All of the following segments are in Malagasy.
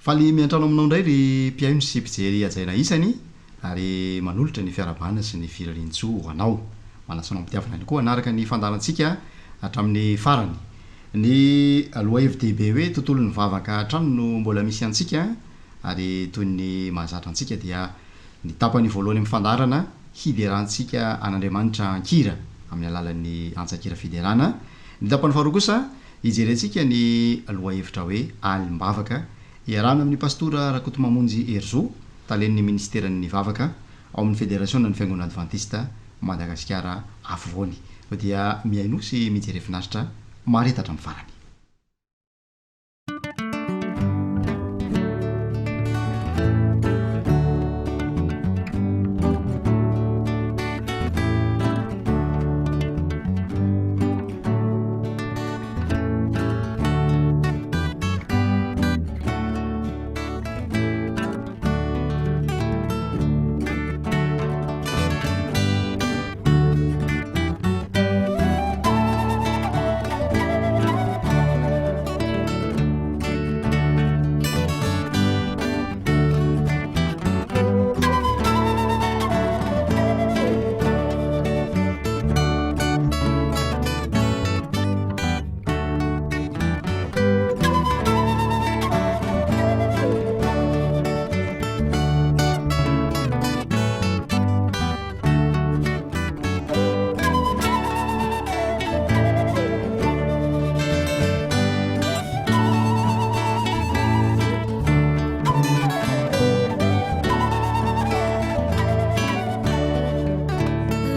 Faly miantrano aminao indray ry mpihaino sy mpijery hajaina isany ary manolotra ny fiarahabana sy ny firarian-tsoa ho anao. Manasa anao am-pitiavana ihany koa hanaraka ny fandaharantsika hatramin'ny farany. Ny lohahevi-dehibe hoe tontolon'ny vavaka hatrany no mbola misy antsika ary toy ny mahazatra antsika dia ny tapany voalohany amin'ny fandaharana hiderantsika an'Andriamanitra an-kira amin'ny alalan'ny antsan-kira fiderana. Ny tapany faharoa kosa hijerentsika ny lohahevitra hoe alim-bavaka iarahana amin'ny Pastora Rakotomamonjy Herizo, talen'ny Minisiteran'ny Vavaka ao amin'ny Federasionan'ny Fiangonana Advantista Madagasikara Afovoany. Koa dia mihainoa sy mijere finaritra mahareta hatramin'ny farany.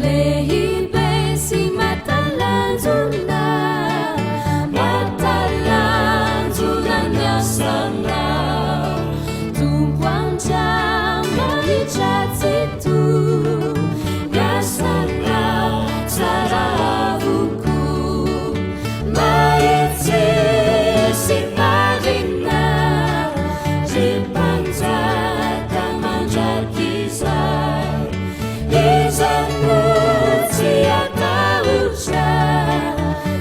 Lehibe sy mahatalanjona, mahatalanjona ny asanao, Tompo Andriamanitra Tsitoha, ny asanao tsara avokoa, mahitsy sy marina, ry Mpanjaka mandrakizay. Iza no tsy hatahotra,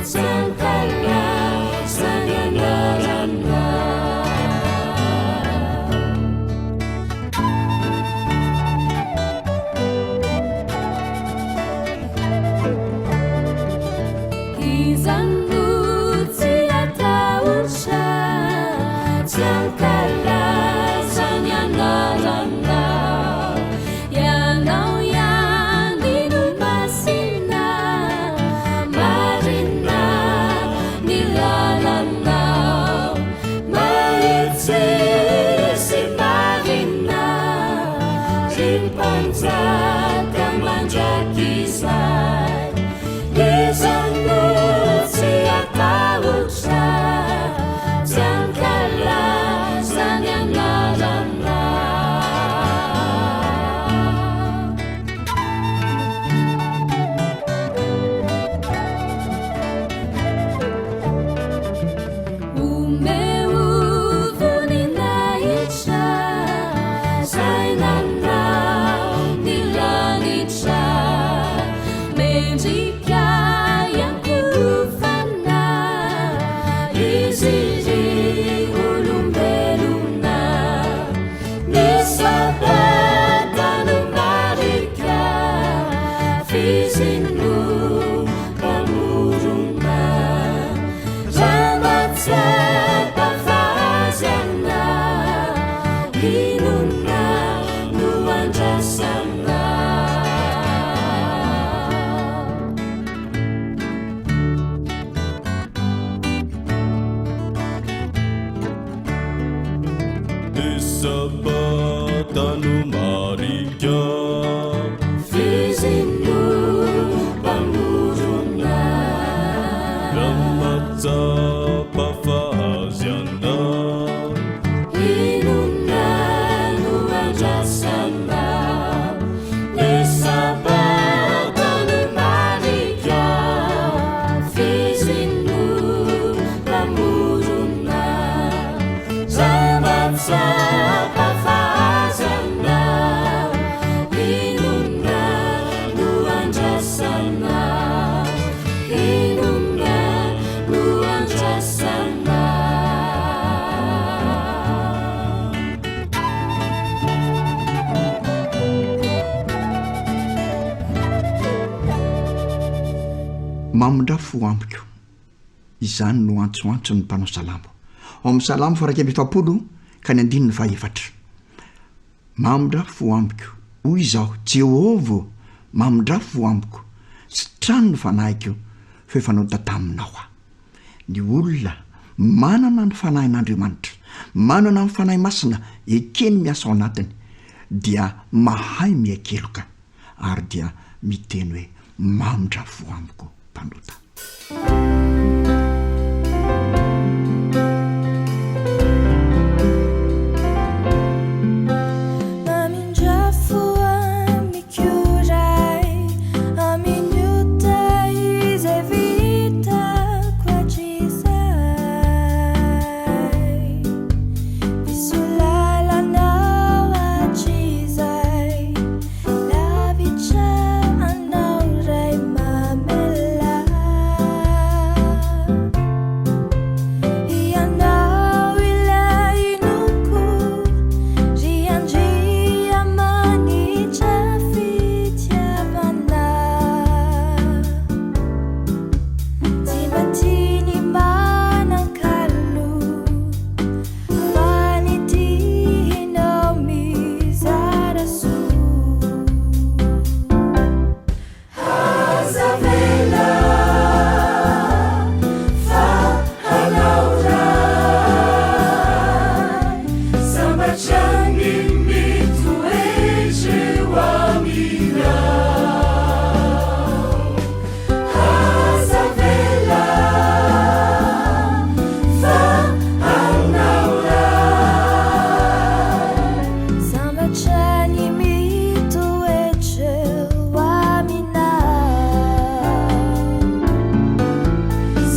tsy hankalaza ny anaranao. Iza no tsy hatahotra, tsy hankalaza ny anaranao. Ianao ihany no masina, marina ny lalanao, mahitsy sy marina, ry Mpanjaka mandrakizay. Iza no tsy hatahotra, tsy hankalaza ny anaranao. Omeo voninahitra izay nanao ny lanitra. Mendrika hiankohofana izy ry olombelona. Ny Sabata no marika f'izy no Mpamorona. Raha mahatsapa fa azy ana, inona no andrasana? Ny Sabata no marika. F'izy no Mpamorona. Raha mahatsapa fa azy ianao. Inona no andrasana? Ny Sabata no marika. Mamindrà fo amiko. Izany no antsoantson'ny mpanao salamo. Ao amin'ny Salamo faha 41 ka ny andininy fahaefatra. Mamindrà fo amiko, hoy izaho, Jehovah ô, mamindrà fo amiko, sitrano ny fanahiko, fa efa nota taminao aho. Ny olona manana ny Fanahin'Andriamanitra, manana ny Fanahy Masina ekeny miasa ao anatiny, dia mahay miakeloka ary dia miteny hoe, Mamindrà fo amiko, mpanota. Mamindrà fo amiko Ray, amin'ny ota izay vitako hatrizay. Diso lalanao hatrizay. Lavitra anao Ray mamelà. Ianao ilay inoako, ry Andriamanitra fitiavana. Tsy mba tia ny manan-kalo. Fa ny tianao mizara soa. Aza avela fa hanao Ray. Sambatra ny mitoetra eo aminao. Aza avela fa anao Ray. Sambatra ny mitoetra eo aminao.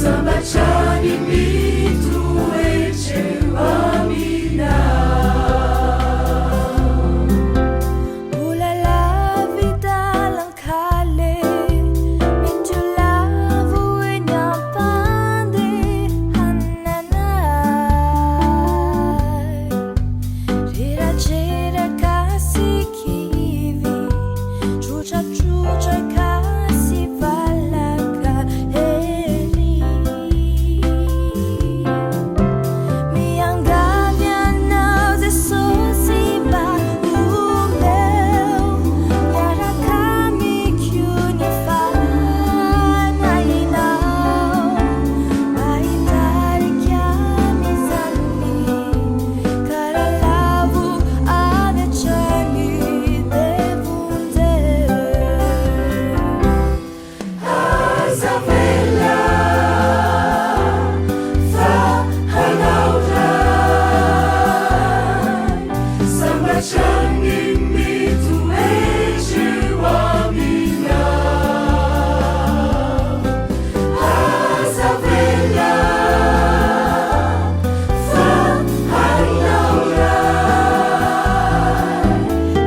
Sambatra ny mitoetra eo aminao. Mbola lavi-dalan-kale, mety ho lavo eny am-pandehanana. Reradreraka sy kivy, trotratrotraka sy valaka ery. Miangavy anao Jesosy mba omeo miaraka amiko ny fanahinao mba hitarika amin'izany karalavo avy hatrany dia vonjeo. Aza avela fa hanao Ray. Sambatra ny mitoetra eo aminao. Aza avela fa hanao Ray.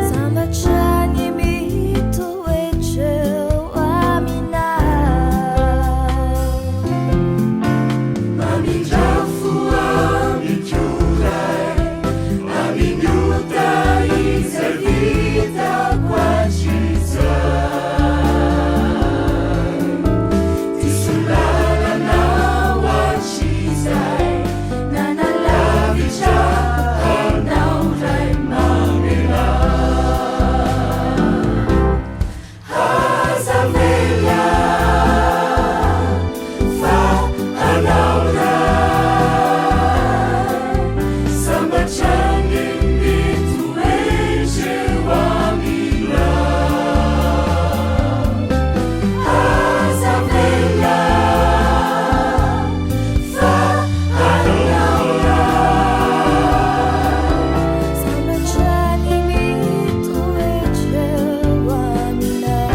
Sambatra ny mitoetra eo aminao. Mamindrà fo amiko Ray, amin'ny ota izay vitako hatrizay. Diso lalana hatrizay, nanalavitra Anao Ray mamelà. Aza avela fa hanao Ray. Sambatra ny mitoetra eo aminao. Aza avela fa hanao Ray. Sambatra ny mitoetra eo aminao.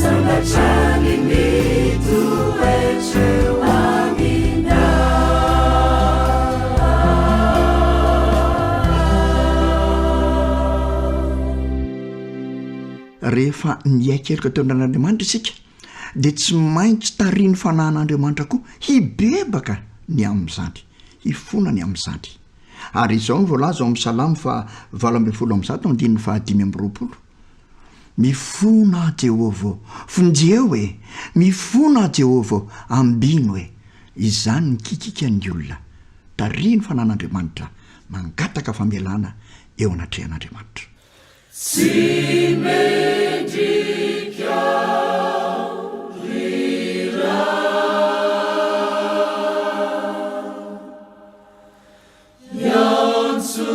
Sambatra ny mitoetra eo aminao. Rehefa niaiky heloka teo anatrehan'Andriamanitra isika, dia tsy maintsy tarihin'ny Fanahin'Andriamanitra koa hibebaka ny amin'izany, hifona ny amin'izany. Ary izao no voalaza ao amin'ny Salamo faha 118 andininy faha 25. Mifona aho Jehovah ô, vonjeo e! Mifona aho Jehovah ô, ambino e! Izany ny kikikan'ny olona. Tarihin'ny fanan'Andriamanitra, mangataka famelana eo anatrehan'Andriamanitra. Tsy mendrika ry Ray. Miantso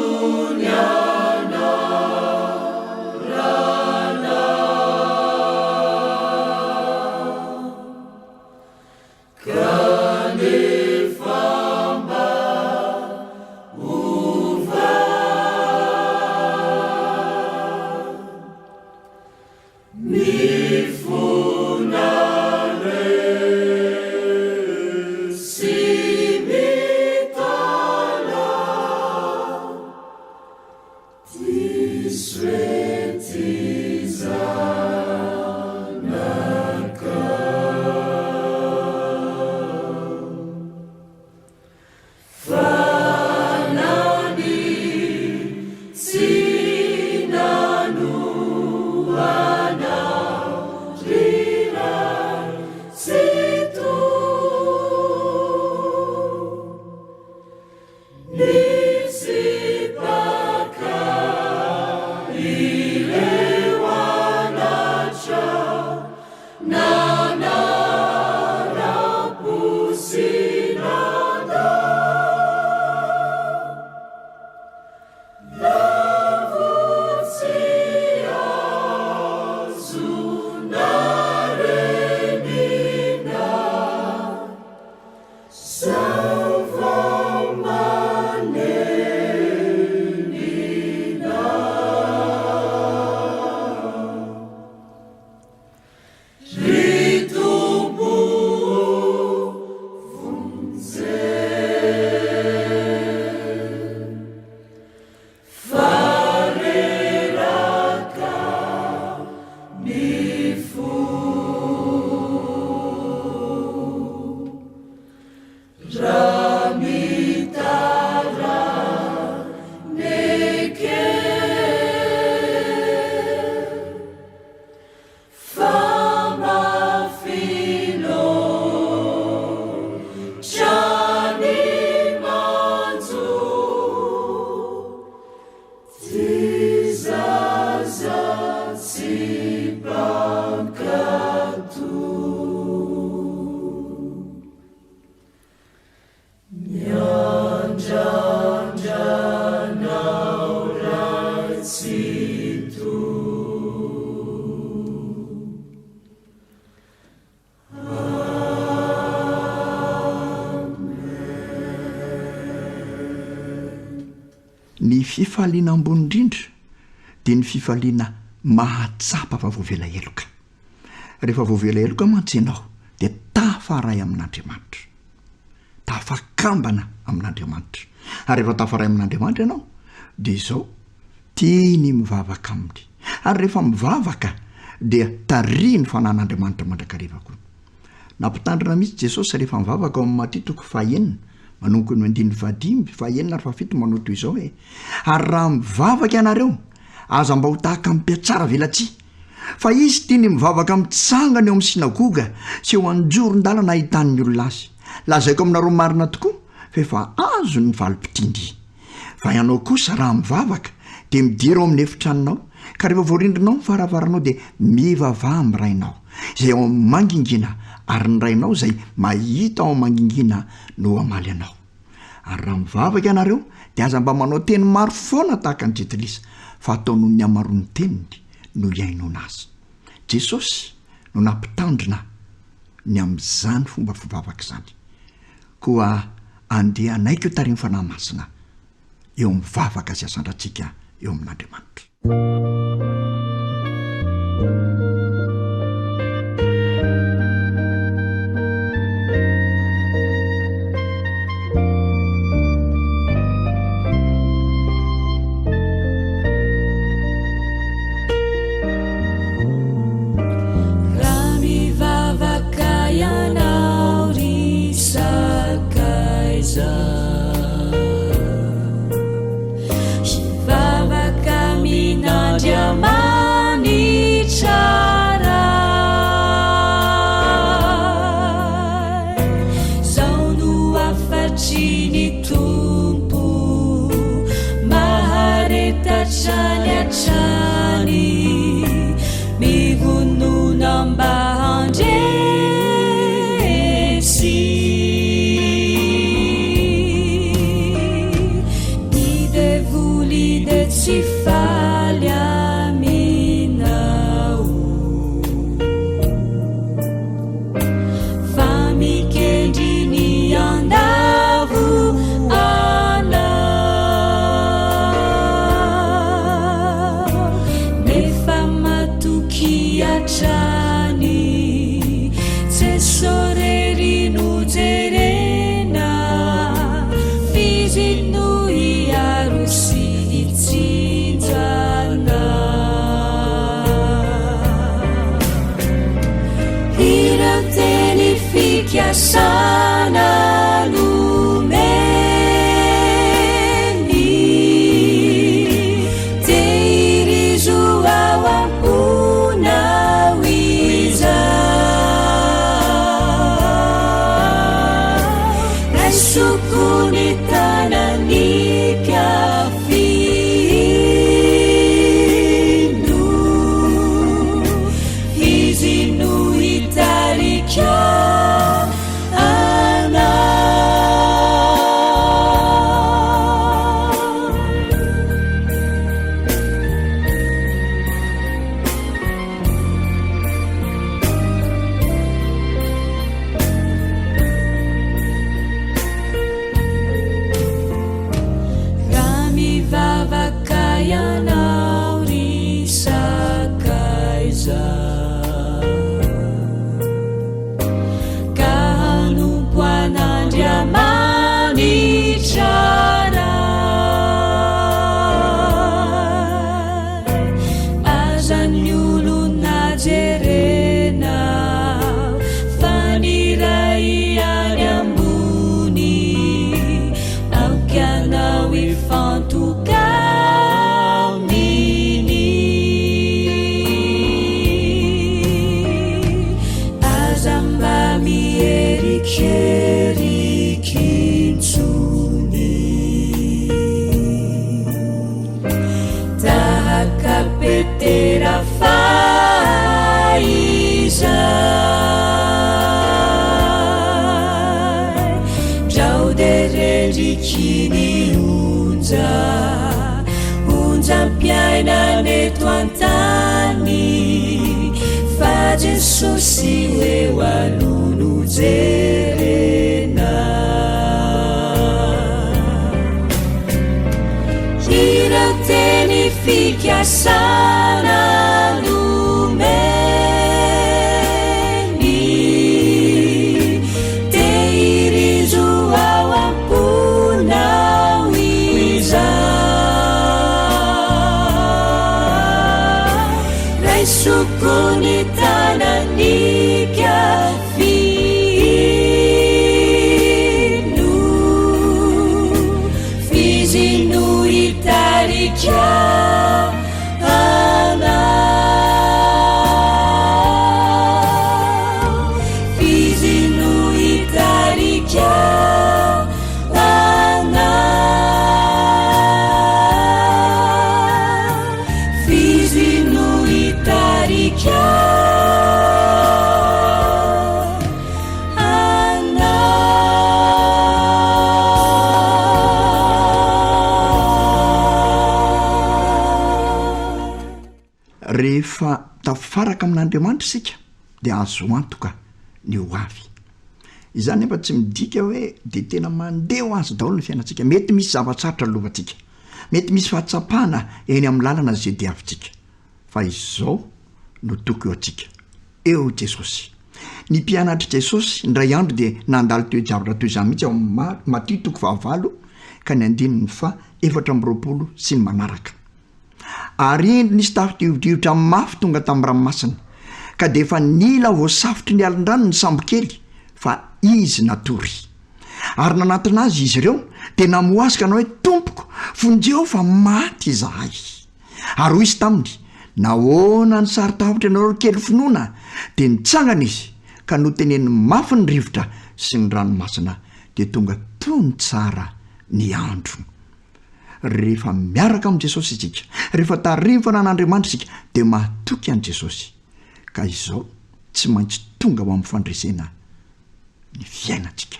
ny anaranao. Kanefa mba ovao ny fonareo sy mitalaho diso ety zanakao. Fa na ny tsy nanoa anao ry Ray Tsitoha. Nitsipaka ireo anatra nanaram-po sy nandà. Lavo tsy azo narenina. Zava-manenina. Ry Tompo vonjeo. Fa reraka ny fo. Raha mitaraina fa mafy loatra ny manjo Ty zaza tsy mpankatò. Miandrandra anao Ray Tsitoha. Ny fifaliana ambony indrindra dia ny fifaliana mahatsapa fa voavela heloka. Rehefa voavela heloka mantsy ianao dia tafaray amin'Andriamanitra. Tafakambana amin'Andriamanitra. Ary rehefa tafaray amin'Andriamanitra ianao dia izao, tia ny mivavaka aminy. Ary rehefa mivavaka dia tarihin'ny fanan'Andriamanitra mandrakariva koa. Nampitandrina mihitsy Jesosy rehefa mivavaka ao amin'ny Matio toko fahenina, manomboka eo amin'ny andininy fahadimy, fahenina ary fahafito manao toy izao hoe, Ary raha mivavaka ianareo, aza mba ho tahaka ny mpiatsara velatsihy, fa izy tia ny mivavaka mitsangana eo amin'ny synagoga sy eo an-joron-dalana ahitan'ny olona azy. Lazaiko aminareo marina tokoa fa efa azony ny valim-pitindry. Fa ianao kosa raha mivavaka dia midira ao amin'ny efitranonao, ka rehefa voarindrinao ny varavaranao dia mivavaha amin'ny Rainao izay ao amin'ny mangingina, ary ny Rainao izay mahita ao mangingina no hamaly anao. Ary raha mivavaka ianareo dia aza mba manao teny maro foana tahaka ny jentilisa, fa atao noho ny hamaroan'ny teniny no hihainoana azy. Jesosy no nampitandrina ny amin'izany fomba fivavaka izany. Koa andeha hanaiky ho tarihin'ny Fanahy Masina eo amin'ny vavaka izay asandratsika eo amin'Andriamanitra. Raha mivavaka ianao ry sakaiza Hivavaka amin'Andriamanitra. Ireo teny fikasana nomeny, tehirizo ao am-ponao izany. Raisoko ny tanan'ny mpikafino. Izy no hitarika anao. Raha mivavaka ianao ry sakaiza, ka hanompo an'Andriamanitra Ray, aza ny olona jerena fa ny Ray any ambony. Aoka anao hifantoka aminy. Aza mba mierikerika intsony. Tahaka Petera fahizay. Ndrao dia rendriky ny onja, onjam-piainana eto an-tany, fa Jesosy eo aloha no jerena. Ireo teny fikasana nomeny, tehirizo ao am-ponao izany. Raisoko ny tanan'ny Fino, f'izy no hitarika anao. F'izy no hitarika anao. F'izy no hitarika Rehefa tafaraka amin'Andriamanitra isika dia azo antoka ny ho avy. Izany nefa tsy midika hoe dia tena mandeha ho azy daholo ny fiainantsika. Mety misy zava-tsarotra lovantsika. Mety misy fahatsapana eny amin'ny lalana izay diavintsika. Fa izao no toky ho antsika, eo Jesosy. Ny mpianatr'i Jesosy, indray andro dia nandalo toe-javatra toy izany mihitsy ao amin'ny Matio toko fahavalo ka ny andininy faha 24 sy ny manaraka. Ary indro nisy tafio-drivotra mafy tonga tamin'ny ranomasina, ka dia efa nila voasafotry ny alin-drano ny sambokely, fa izy natory. Ary nanatona azy izy ireo, dia namoha azy ka nanao hoe, Tompoko, vonjeo fa maty izahay. Ary hoy izy taminy, Nahoana no saro-tahotra ianareo ry kely finoana? Dia nitsangana izy, ka noteneniny mafy ny rivotra sy ny ranomasina, dia tonga tony tsara ny andro. Rehefa miaraka amin'i Jesosy isika, rehefa tarihin'ny fanan'Andriamanitra isika, dia mahatoky an'i Jesosy. Ka izao tsy maintsy tonga ho amin'ny fandresena ny fiainantsika.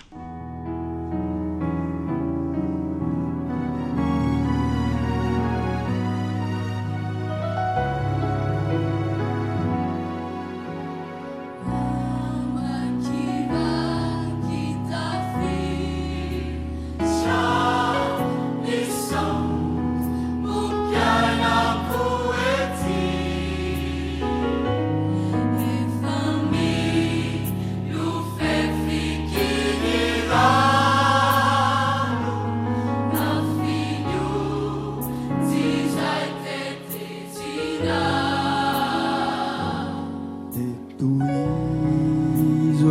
Dia tohizo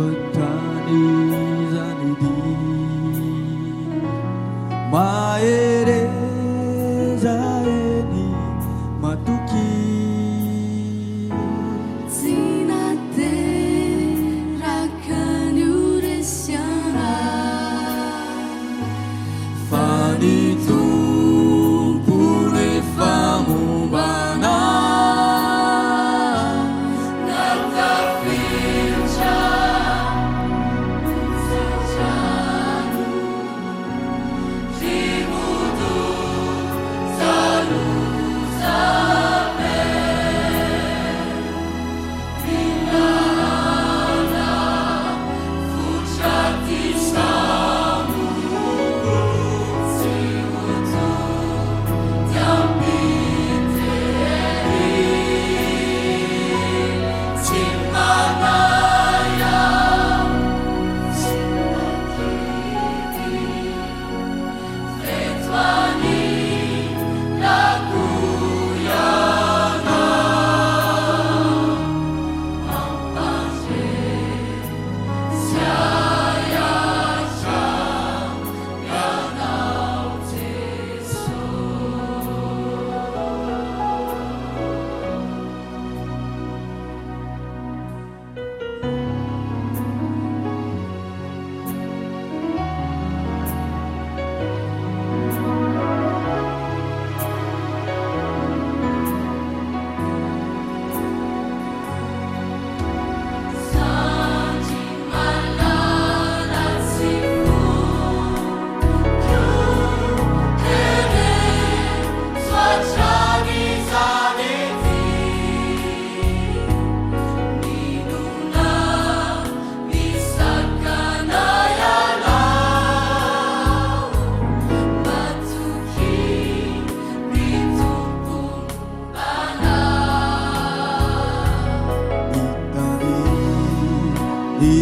Ny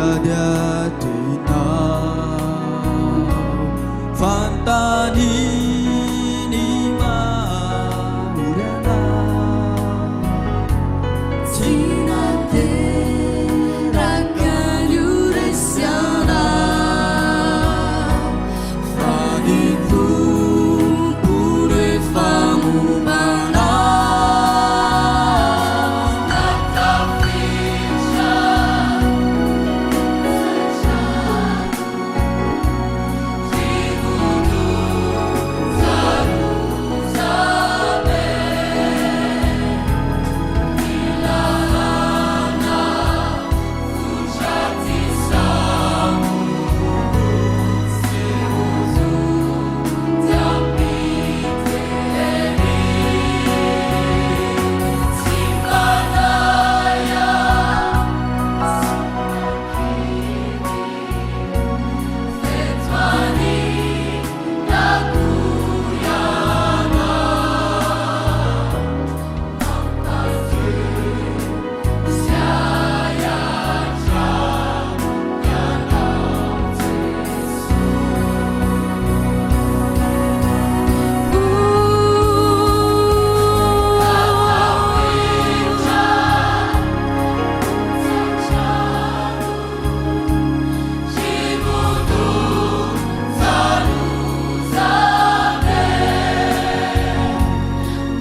ady atrehinao. Fantany ny mahory anao. Tsy nateraka ny ho resy anao, fa ny Tompo no efa momba anao. Na tafiditra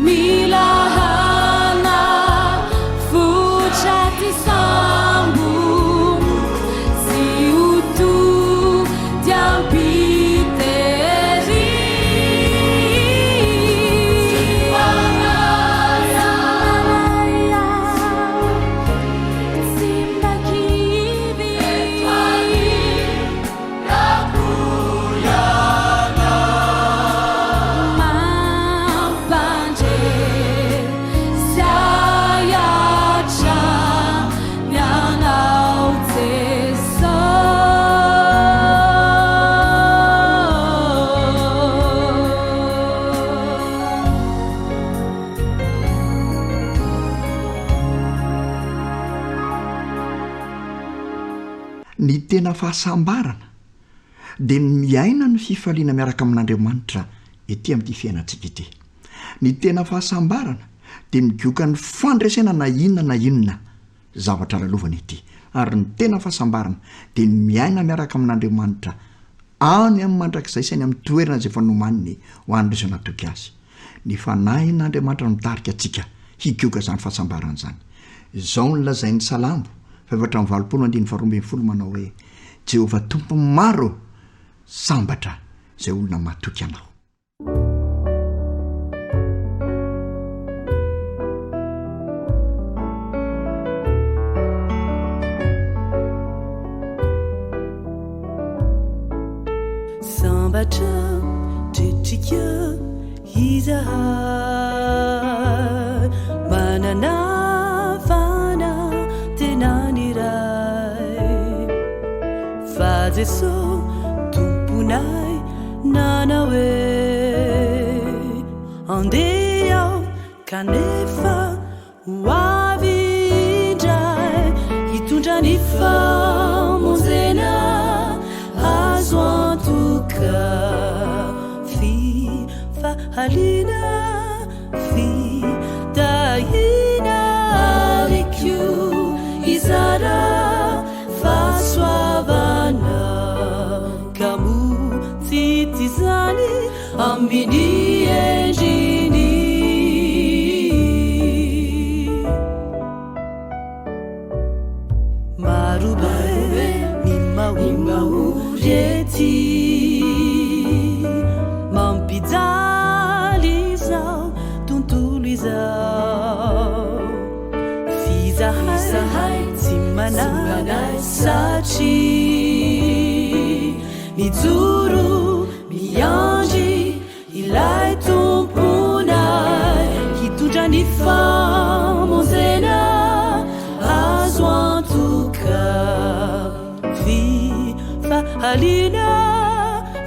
Mila hana fotra ty sambo tsy ho tody am-pitery. Tsy mba kivy. Mampandre sy ahatra ny anao Jesosy. Ny tena fahasambarana dia ny miaina ny fifaliana miaraka amin'Andriamanitra ety amin'ity fiainantsika ity. Ny tena fahasambarana dia migoka ny fandresena na inona na inona zavatra lalovana ety. Ary ny tena fahasambarana dia ny miaina miaraka amin'Andriamanitra any amin'ny mandrakizay sy any amin'ny toerana izay efa nomaniny ho an'ireo izay natoky Azy. Ny Fanahin'Andriamanitra no mitarika antsika higoka izany fahasambarana izany. Izao no lazain'ny Salamo faha-84 andininy faha-12 manao hoe, Jehovah Tompon'ny maro ô, sambatra izay olona matoky Anao. Sambatra tretrika izahay manana fanantenana iray fa Jeso Tomponay nanao hoe andeha aho kanefa Ho avy indray hitondra ny famonjena azo antoka. Fifaliana, fitahiana ary koa hizara fahasoavana. Ka moa tsy tia izany amin'ny endriny. Marobe ny mahory ety, mampijaly izao tontolo izao. F'izahay tsy manahy satria mijoro miandry ilay Tomponay hitondra ny famonjena azo antoka. Fifaliana,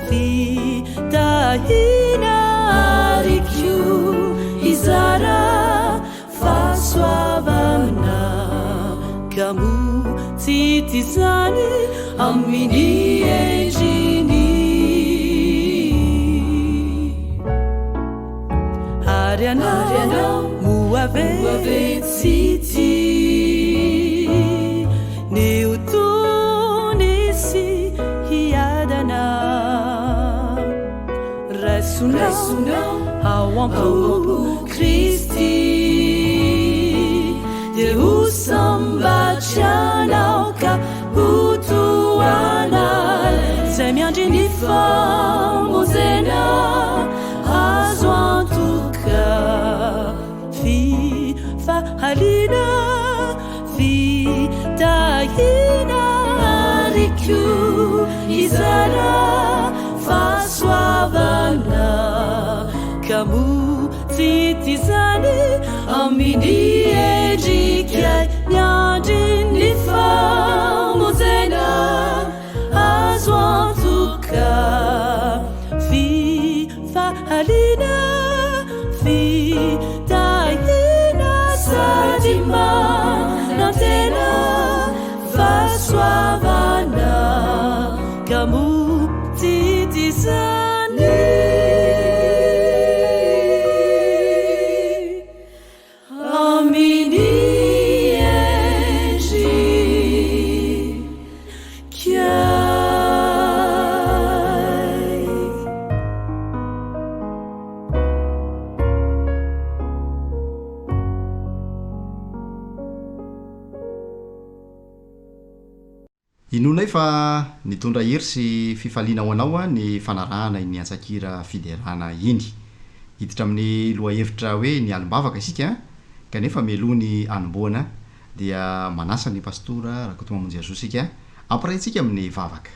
fitahiana ary koa hizara fahasoavana ka. moa tsy hita izany amin'ny endriny. Ary ianao moa ve tsy tia ny ho tony sy hiadana? Raisonao ao am-po Kristy, dia ho sambatra ianao ka ho toa anay izay miandry ny famonjena azo antoka. Fifaliana, fitahiana ary koa hizara fahasoavana ka moa tsy hita izany amin'ny endrikay miandry ny famonjena azo antoka. Fifaliana, fitahiana sady manantena fahasoavana ka moa tsy hita izany amin'ny endrikay. Inoanay fa nitondra hery sy fifaliana ho anao ny fanarahana iny antsan-kira fiderana iny. Hiditra amin'ny lohahevitra hoe ny alim-bavaka isika, kanefa mialoha ny hanombohana dia manasa ny Pastora Rakotomamonjiazoa isika hampiray antsika amin'ny vavaka.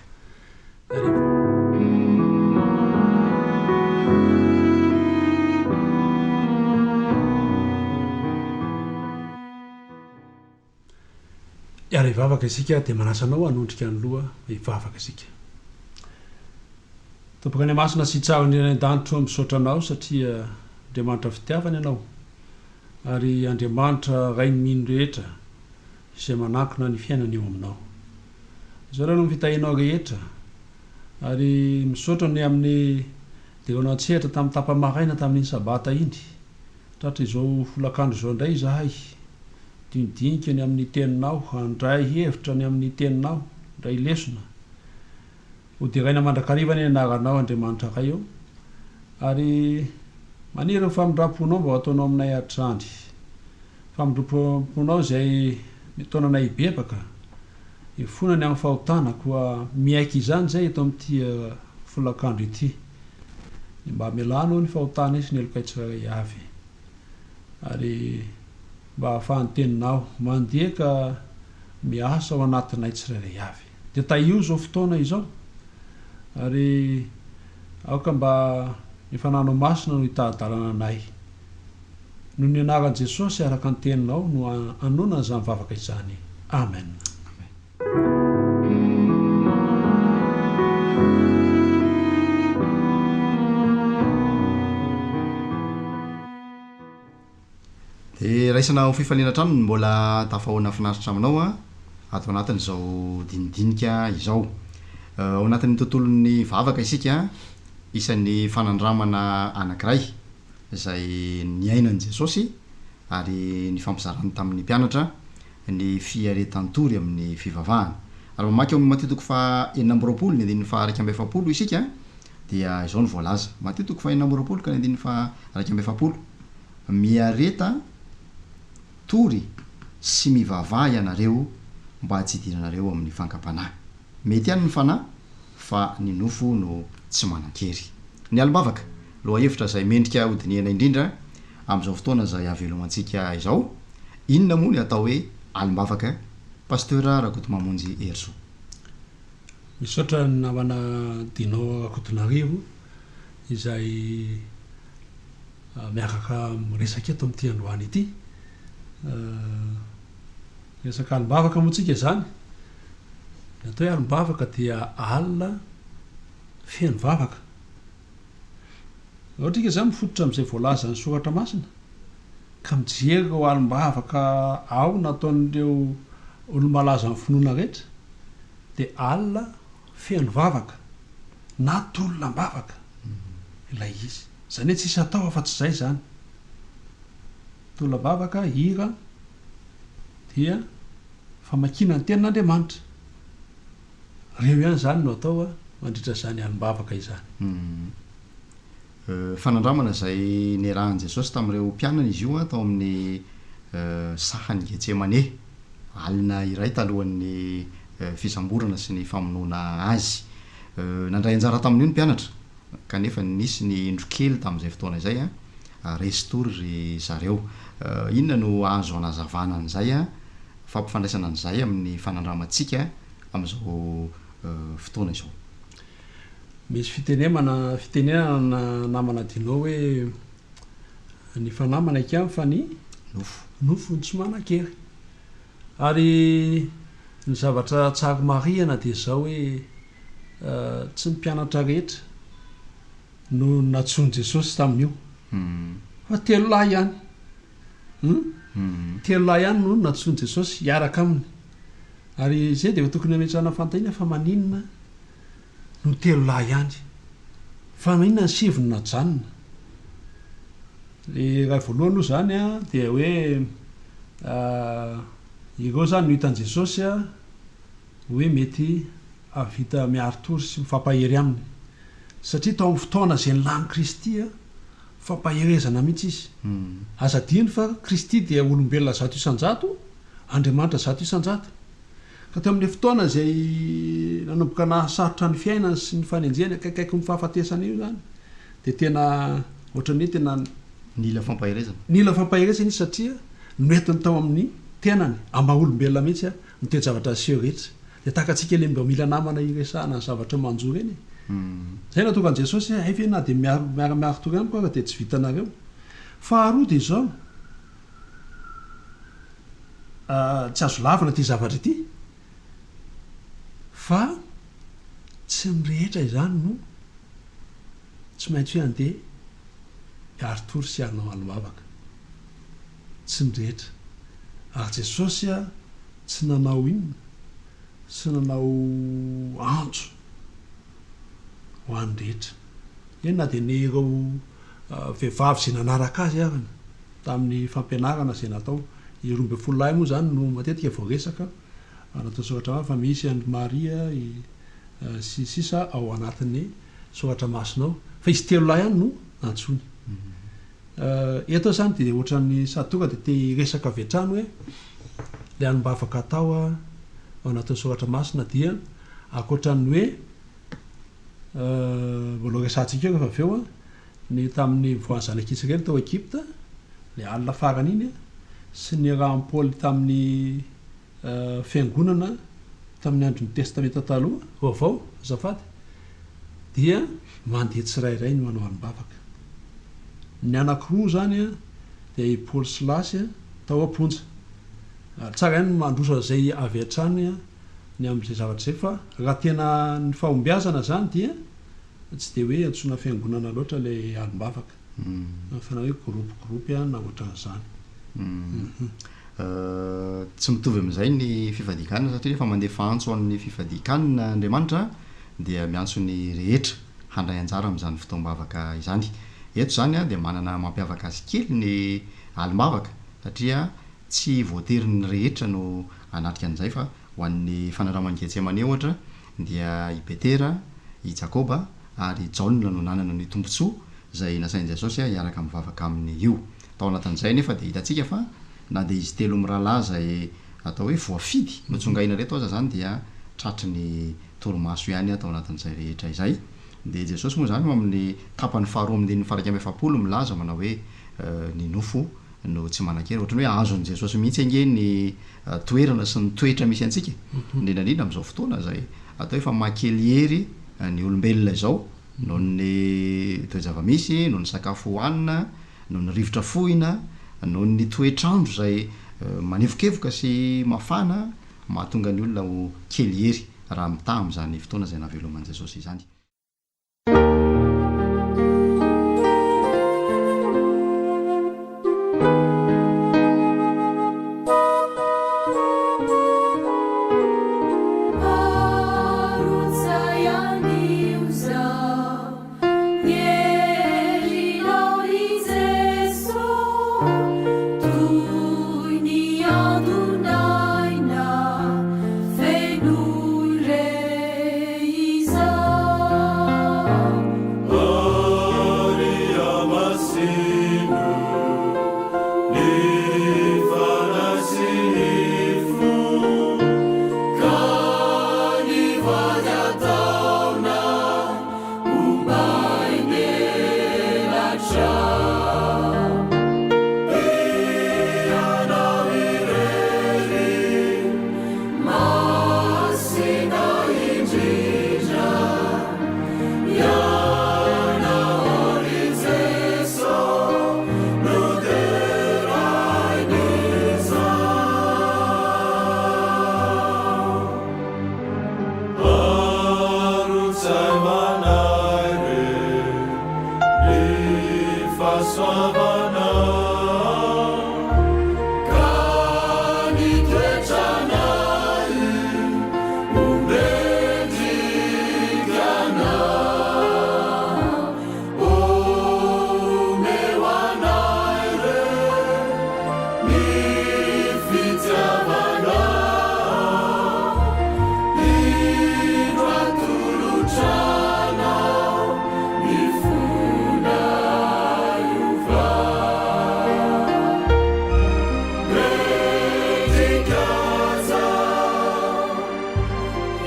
Hiara hivavaka isika dia manasa anao hanondrika ny loha hivavaka isika. Tompoko any masina sy tsara indrindra any an-danitra ô misaotra anao satria Andriamanitra fitiavana ianao ary Andriamanitra Rain'ny mino rehetra izay manankina ny fiainany eo aminao. Isaorana ny fitahianao rehetra ary misaotra ny amin'ny deranao an-tsehatra tamin'ny tapa-maraina tamin'iny sabata iny. Tratra izao folakandro izao indray izahay, dinidinika ny amin'ny teninao, handray hevitra ny amin'ny teninao, handray lesona. Ho deraina mandrakariva anie ny anaranao Andriamanitra Ray ô, ary maniry ny famindram-ponao mba ho ataonao aminay hatrany. Famindram-ponao izay mitaona anay hibebaka, hifona ny amin'ny fahotana, koa miaiky izany izay eto amin'ity folakandro ity. Ny mba hamelanao ny fahotanay sy ny helokay tsirairay avy, ary mba hahafahan'ny Teninao mandeha ka miasa ao anatinay tsirairay avy. Dia tahio izao fotoana izao, ary aoka mba ny Fanahinao Masina no hitari-dalana anay. Noho ny anaran'i Jesosy araka ny Teninao no anonana izany vavaka izany. Amen. Dia raisina ho fifaliana hatrany ny mbola tafahoana finaritra aminao ato anatin'izao dinidinika izao. Ao anatin'ny tontolon'ny vavaka isika, isan'ny fanandramana anankiray izay niainan'i Jesosy ary nifampizarany tamin'ny mpianatra ny fiaretan-tory amin'ny fivavahana. Raha mamaky ao amin'ny Matio toko faha 26 ny andininy faha 41 isika dia izao no voalaza, Matio toko faha 26 ka ny andininy faha 41, Miareta tory sy mivavaha ianareo mba tsy hidiranareo amin'ny fankam-panahy. Mety ihany ny fanahy fa ny nofo no tsy manan-kery. Ny alim-bavaka, lohahevitra izay mendrika hodinihana indrindra amin'izao fotoana izay hahavelomantsika izao. Inona moa ny atao hoe alim-bavaka? Pasteur Rakotomamonjy Herisoa. Misaotra ny namana Dino Rakotonarivo izay miaraka miresaka eto amin'ity androany ity. Resaka alim-bavaka moa tsika izany. Ny atao hoe alim-bavaka dia alina feno vavaka. Raha ohatra isika izany mifototra amin'izay voalazan'ny soratra masina ka mijery ireo alim-bavaka ao nataon'ireo olo-malaza amin'ny finoana rehetra dia alina feno vavaka na tolona am-bavaka ilay izy. Izany hoe tsisy atao afa-tsy izay izany. Tolona am-bavaka, hira, dia famakiana ny tenin'Andriamanitra. Ireo ihany izany no atao mandritra izany alim-bavaka izany. Fanandramana izay niarahan'i Jesosy tamin'ireo mpianany izy io tao amin'ny sahan'i Getsemane, alina iray talohan'ny fisamborana sy ny famonoana azy. Nandray anjara tamin'io ny mpianatra, kanefa nisy ny indro kely tamin'izay fotoana izay, resy tory ry zareo. Inona no azo anazavana an'izay, fampifandraisana an'izay amin'ny fanandramantsika amin'izao fotoana izao? Misy fitenemana fitenenana namana Dino hoe ny fanahy manaiky ihany fa ny nofo nofo no tsy manan-kery. Ary ny zavatra tsara marihana dia izao hoe tsy ny mpianatra rehetra no nantsoin'i Jesosy tamin'io fa telolahy ihany. Hum? Telolahy ihany no nantsoin'i Jesosy hiaraka aminy. Ary izay dia efa tokony hametrahana fanontaniana fa maninona no telolahy ihany? Fa maninona ny sivy no najanona? Ny iray voalohany aloha izany dia hoe ireo izany no hitan'i Jesosy hoe mety hahavita miari-tory sy mifampahery aminy. Satria tao amin'ny fotoana izay nilan'i Kristy fampaherezana mihitsy izy. Aza adino fa Kristy dia olombelona 100%, Andriamanitra 100%. Ka teo amin'ilay fotoana izay nanomboka nahasarotra ny fiainany sy ny fanenjehany akaikaiky ny fahafatesana io izany, dia tena ohatran'ny hoe tena. Nila fampaherezana. Nila fampaherezana izy satria noentiny tao amin'ny tenany, amin'ny maha olombelona mihitsy, ny toe-javatra niseho rehetra. Dia tahaka antsika ilay mba mila namana hiresahana ny zavatra manjo ireny e. Izay no nahatonga an'i Jesosy hoe, hay ve na dia miara-miari-tory amiko aza dia tsy vitanareo. Faharoa dia izao, tsy azo lavina ity zavatra ity, fa tsy ny rehetra izany no tsy maintsy hoe handeha hiari-tory sy hanao alim-bavaka. Tsy ny rehetra. Ary Jesosy tsy nanao inona? Tsy nanao antso ho an'ny rehetra. Eny na dia ny ireo vehivavy izay nanaraka azy ary tamin'ny fampianarana izay natao. I 12 lahy moa izany no matetika voaresaka anatin'ny soratra masina fa misy an-dry Maria sy ny sisa ao anatin'ny soratra masina ao. Fa izy telo lahy ihany no nantsoiny. Eto aho izany dia ohatran'ny sady tonga dia te hiresaka avy hatrany hoe ilay anim-bavaka atao ao anatin'ny soratra masina dia ankoatran'ny hoe mbola ho resahantsika eo rehefa avy eo ny tamin'ny nivoahan'ny zanak'Israely tao Egypta, ilay alina farany iny sy ny niarahan'i Paoly tamin'ny fiangonana tamin'ny andron'ny Testamenta Taloha, Vaovao, azafady, dia mandeha tsirairay ny manao alim-bavaka. Ny anankiroa izany dia i Paoly sy Lasy tao am-ponja. Ary tsara ihany ny mandroso an'izay avy hatrany ny amin'izay zavatra izay fa raha tena ny fahombiazana izany dia tsy dia hoe antsoina fiangonana loatra ilay alim-bavaka. Fa na hoe groupe groupe na ohatran'izany. Tsy mitovy amin'izay ny fifadian-kanina satria rehefa mandefa antso ho an'ny fifadian-kanina Andriamanitra dia miantso ny rehetra handray anjara amin'izany fotoam-bavaka izany. Eto izany dia manana mampiavaka azy kely ny alim-bavaka satria tsy voatery ny rehetra no hanatrika an'izay fa ho an'ny fanandraman'i Getsemane ohatra dia i Petera, i Jakoba ary i Jaona no nanana ny tombontsoa izay nasain'i Jesosy hiaraka mivavaka aminy io. Tao anatin'izay anefa dia hitantsika fa na dia izy telo mirahalahy izay atao hoe voafidy notsongaina ireto aza izany dia tratry ny torimaso ihany tao anatin'izay rehetra izay. Dia Jesosy moa izany ao amin'ny tapany faharoa amin'ny andininy faha 41 milaza manao hoe ny nofo no tsy manan-kery. Ohatran'ny hoe azon'i Jesosy mihitsy ange ny toerana sy ny toetra misy antsika e. Indrindra indrindra amin'izao fotoana izay atao hoe efa mahakely hery ny olombelona izao noho ny toe-java-misy, noho ny sakafo hohanina, noho ny rivotra fohina, noho ny toetr'andro izay manevokevoka sy mafana mahatonga ny olona ho kely hery raha mitaha amin'izany fotoana izay nahaveloman'i Jesosy izany.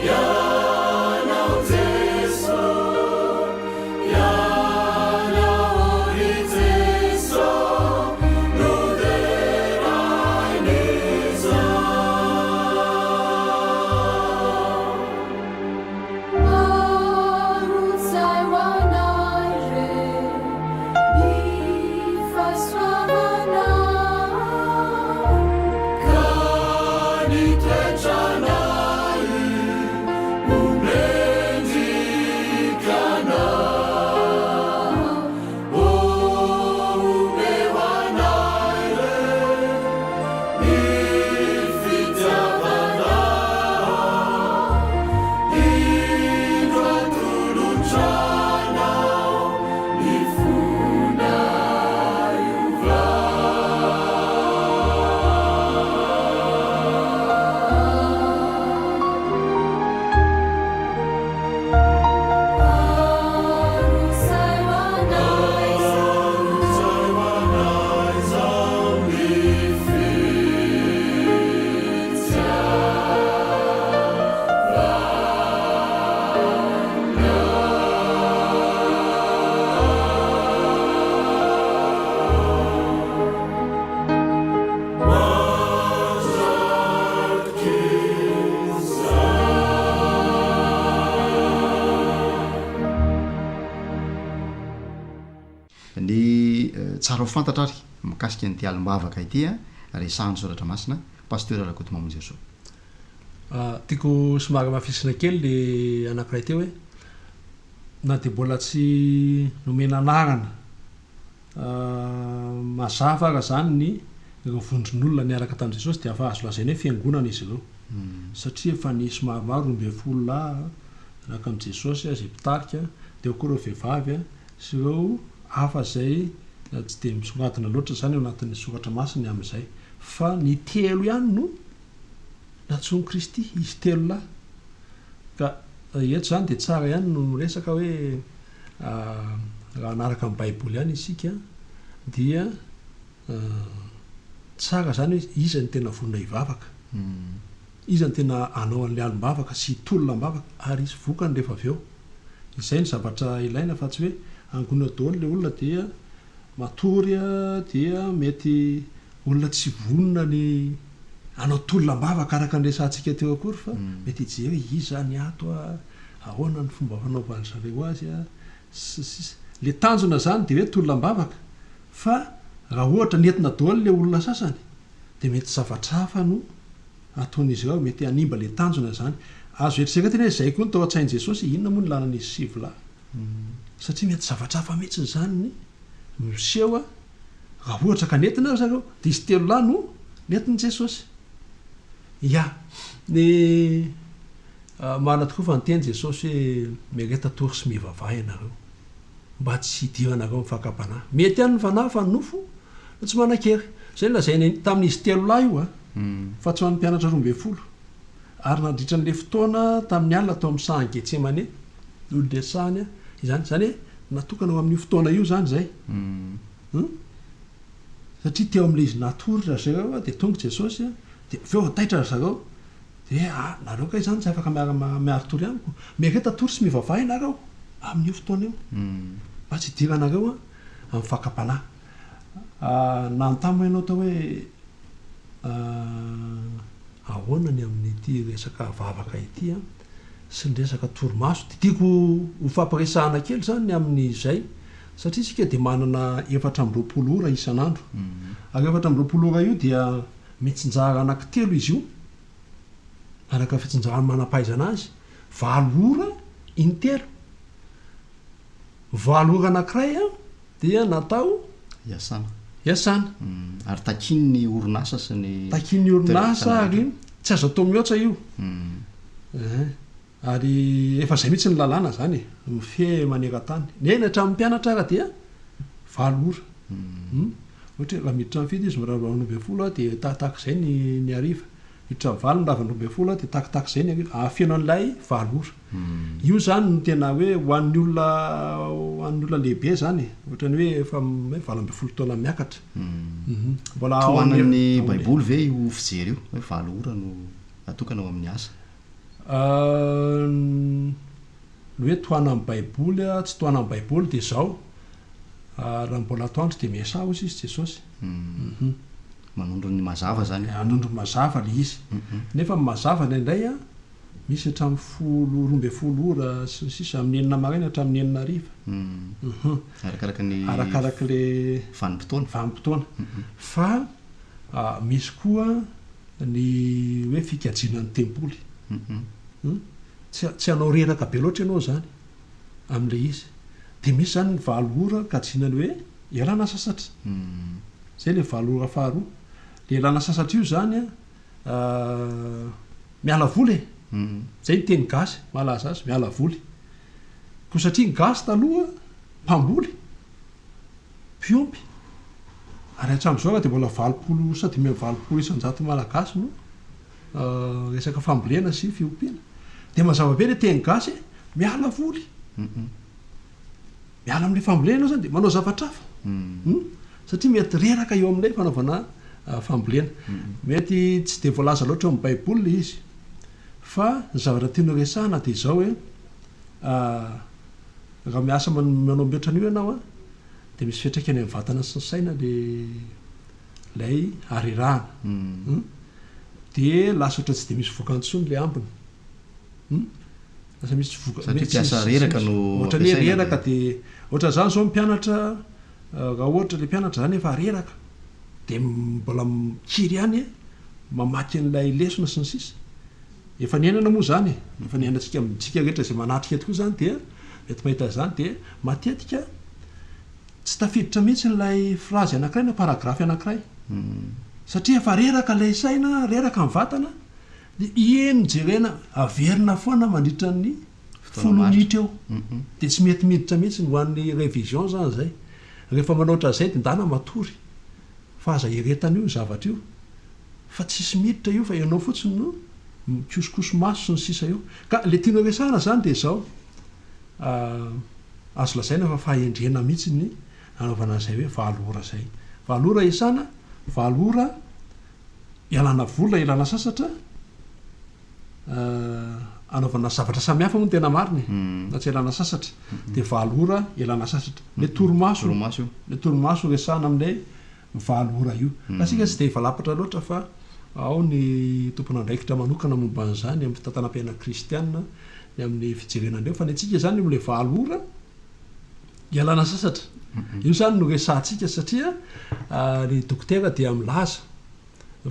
Ianao Jeso, Ianao ry Jeso no derain'izao. Arotsay ho anay re ny fahasoavanao. Ka ny toetranay ho mendrika anao. Ô omeo anay re ny fitiavanao. Indro atolotra anao ny fonay Arotsay ho anay Arotsay ho anay izao ny Ny tsara ho fantatra ary mikasika an'ity alim-bavaka ity resahan'ny Soratra Masina, Pasteur Rakotomamonjiarisoa. Tiako somary hamafisina kely le anankiray teo hoe na dia mbola tsy nomena anarana mazava ara zany ny ireo vondron'olona niaraka tamin'i Jesosy dia efa azo lazaina hoe fiangonana izy ireo satria efa nisy maromaro 12 lahy niaraka amin'i Jesosy izay mpitarika dia eo koa ireo vehivavy sy ireo hafa izay tsy dia misongadina loatra izany ao anatin'ny soratra masina ny amin'izay fa ny telo ihany no nantsoin'i Kristy, izy telo lahy. Ka eto izany dia tsara ihany no miresaka hoe raha hanaraka ny Baiboly ihany isika dia tsara izany hoe iza no tena vonona hivavaka, iza no tena hanao an'ilay alim-bavaka sy hitolona am-bavaka ary hisy vokany rehefa avy eo. Izay no zavatra ilaina fa tsy hoe angonina daholo ilay olona dia matory dia mety olona tsy vonona ny hanao tolona am-bavaka araka ny resahantsika teo akory fa mety hijery hoe iza ny ato a, ahoana ny fomba fanaovan-dry zareo azy a, sy ny sisa. Ilay tanjona izany dia hoe tolona am-bavaka fa raha ohatra nentina daholo ilay olona sasany dia mety zavatra hafa no ataon'izy ireo, mety hanimba ilay tanjona izany. Azo eritreretina hoe izay koa no tao an-tsain'i Jesosy, inona moa no ilana an'izy sivilahy? Satria mety zavatra hafa mihitsy izany ny miseho raha ohatra ka nentina ry zareo, dia izy telolahy no nentin'i Jesosy. Ya, ny marina tokoa fa niteny Jesosy hoe miareta tory sy mivavaha ianareo mba tsy hidiranareo amin'ny fakam-panahy. Mety ihany ny fanahy fa ny nofo no tsy manan-kery. Izay no lazainy tamin'izy telolahy io fa tsy ho an'ny mpianatra 12. Ary nandritra an'ilay fotoana tamin'ny alina tao amin'ny sahan'i Getsemane no niresahany izany. Izany hoe natokana ho amin'io fotoana io izany izay. Hum. Satria teo amin'ilay izy natory ry zareo dia tonga Jesosy dia avy eo taitra ry zareo dia hoe ah nareo kay izany tsy afaka miara miari-tory amiko. Miareta tory sy mivavaha ianareo amin'io fotoana io mba tsy hidiranareo amin'ny fakam-panahy. Nanontany moa ianao tao hoe ahoana ny amin'ity resaka vavaka ity an, sy ny resaka torimaso. Dia tiako ho fampiresahana kely izany ny amin'izay, satria isika dia manana 24 ora isan'andro. Ary 24 ora io dia mitsinjara anankitelo izy io, araka ny fitsinjaran'ny manam-pahaizana azy, valo ora intelo. Valo ora anankiray an, dia natao Hiasana. Hiasana. Ary takian'ny orinasa sy ny Takian'ny orinasa ary tsy azo atao mihoatra io. Ehe. Ary efa izay mihitsy ny lalàna izany e, mifehy maneran-tany. Eny hatramin'ny mpianatra ara dia valo ora. Ohatra hoe raha miditra amin'ny fito izy mirava 18 dia tahakatahaka izay ny ny hariva. Miditra amin'ny valo mirava 12 dia tahakatahaka izay ny hariva. Ahafeno an'ilay valo ora. Io izany no tena hoe ho an'ny olona ho an'ny olona lehibe izany e, ohatran'ny hoe efa hoe 18 taona miakatra. Mbola ao amin'ny Tohanan'ny Baiboly ve io fijery io hoe valo ora no atokana ho amin'ny asa? Ny hoe tohanan'ny baiboly tsy tohanan'ny baiboly dia izao, raha mbola atoandro dia miasà hozy izy Jesosy. Hum. Manondro ny mazava izany. Manondro ny mazava ilay izy. Nefa ny mazava indraindray an, misy hatramin'ny folo, 12 ora sy ny sisa, amin'ny enina maraina hatramin'ny enina hariva. Hum. Arakaraka ny Arakaraka ilay vanim-potoana. Vanim-potoana. Fa misy koa ny hoe fikajiana ny tempoly. Hum. Tsy tsy hanao reraka be loatra ianao izany amin'ilay izy. Dia misy izany ny valo ora kajiana ny hoe ialana sasatra. Izay ilay valo ora faharoa. Ilay ialana sasatra io izany an, miala voly e! Izay ny teny gasy mahalaza azy, miala voly. Koa satria ny gasy taloha mpamboly, mpiompy, ary hatramin'izao raha dia mbola 80 sa 85% malagasy no resaka fambolena sy fiompiana. Dia mazava be ilay teny gasy hoe miala voly. Miala amin'ilay fambolena ianao izany dia manao zavatra hafa. Satria mety reraka eo amin'ilay fanaovana fambolena. Mety tsy dia voalaza loatra ao amin'ny Baiboly ilay izy. Fa ny zavatra tiana horesahana dia izao hoe raha miasa manao mihoatra an'io ianao an, dia misy fiantraikany amin'ny vatana sy ny saina ilay ilay harerahana. Hum. Dia lasa ohatran'ny tsy dia misy vokany intsony ilay ambiny. Hum. Lasa misy tsy voka- Satria mety mpiasa tsy- reraka no ohatran'ny hoe ampiasaina reraka dia. dia ohatran'izany izao ny mpianatra raha ohatra ilay mpianatra izany efa reraka dia mbola mikiry ihany mamaky an'ilay lesona sy ny sisa. Efa niainana moa izany e. Efa niainantsika amintsika rehetra izay manatrika eto koa izany dia mety mahita an'izany dia matetika Tsy tafiditra mihitsy ilay phrase anankiray na paragraphe anankiray. Satria efa reraka ilay saina, reraka ny vatana, dia iny no jerena, averina foana mandritra ny folo minitra eo. Dia tsy mety miditra mihitsy ho an'ny révision izany izay. Rehefa manao ohatran'izay dia ndana matory. Fa aza eretana io zavatra io. Fa tsisy miditra io fa ianao fotsiny no mikosokoso-maso sy ny sisa eo. Ka ilay tiana resahana izany dia izao. Azo lazaina fa fahendrena mihitsy ny anaovana an'izay hoe valo ora izay. Valo ora iasana, valo ora ialana vola, ialana sasatra, anaovana zavatra samihafa moa no tena marina e, na tsy ialana sasatra, dia valo ora ialana sasatra. Ilay torimaso, ilay torimaso resahana amin'ilay valo ora io. Fa isika tsy dia hivalapatra loatra fa ao ny tompon'andraikitra manokana momba an'izany amin'ny fitantanam-piainana kristiana, ny amin'ny fijerena an'ireo. Fa ny antsika izany eo amin'ilay valo ora ialana sasatra. Io izany no resahantsika satria ny dokotera dia milaza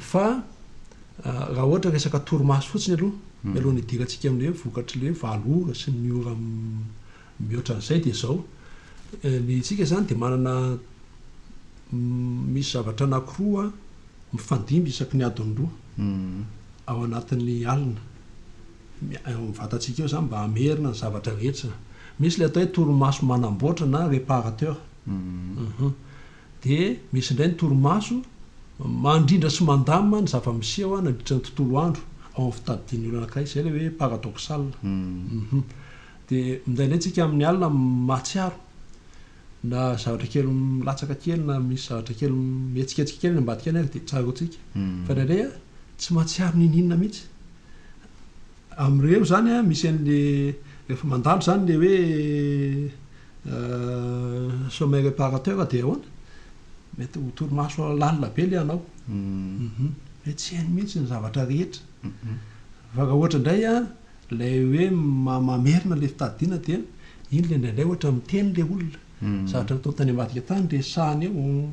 fa raha ohatra resaka torimaso fotsiny aloha, mialohan'ny hidirantsika amin'ilay hoe vokatr'ilay hoe valo ora sy ny ora Mihoatra an'izay dia izao, ny tsika izany dia manana misy zavatra anankiroa mifandimby isaky ny adiny roa ao anatin'ny alina, ao amin'ny vatantsika ao izany mba hamerina ny zavatra rehetra. Misy ilay atao hoe torimaso manamboatra na réparateur. Dia misy indray ny torimaso mandrindra sy mandamina ny zava-miseho nandritra ny tontolo andro ao amin'ny fitadidian'ny olona anankiray. Izay ilay hoe paradoxal. Dia indraindray tsika amin'ny alina mahatsiaro na zavatra kely milatsaka kely na misy zavatra kely mihetsiketsika kely any ambadika any ary dia tsaroantsika. Fa indraindray tsy mahatsiaro n'inon'inona mihitsy. Amin'ireo izany misy an'le rehefa mandalo izany le hoe sommeil réparateur dia ahoana? Mety ho torimaso lalina be le anao. Hoe tsy hainy mihitsy ny zavatra rehetra. Fa raha ohatra indray Ilay hoe mamerina ilay fitadidiana dia iny ilay indraindray ohatra miteny ilay olona, zavatra nataony tany ambadika tany resahany eo,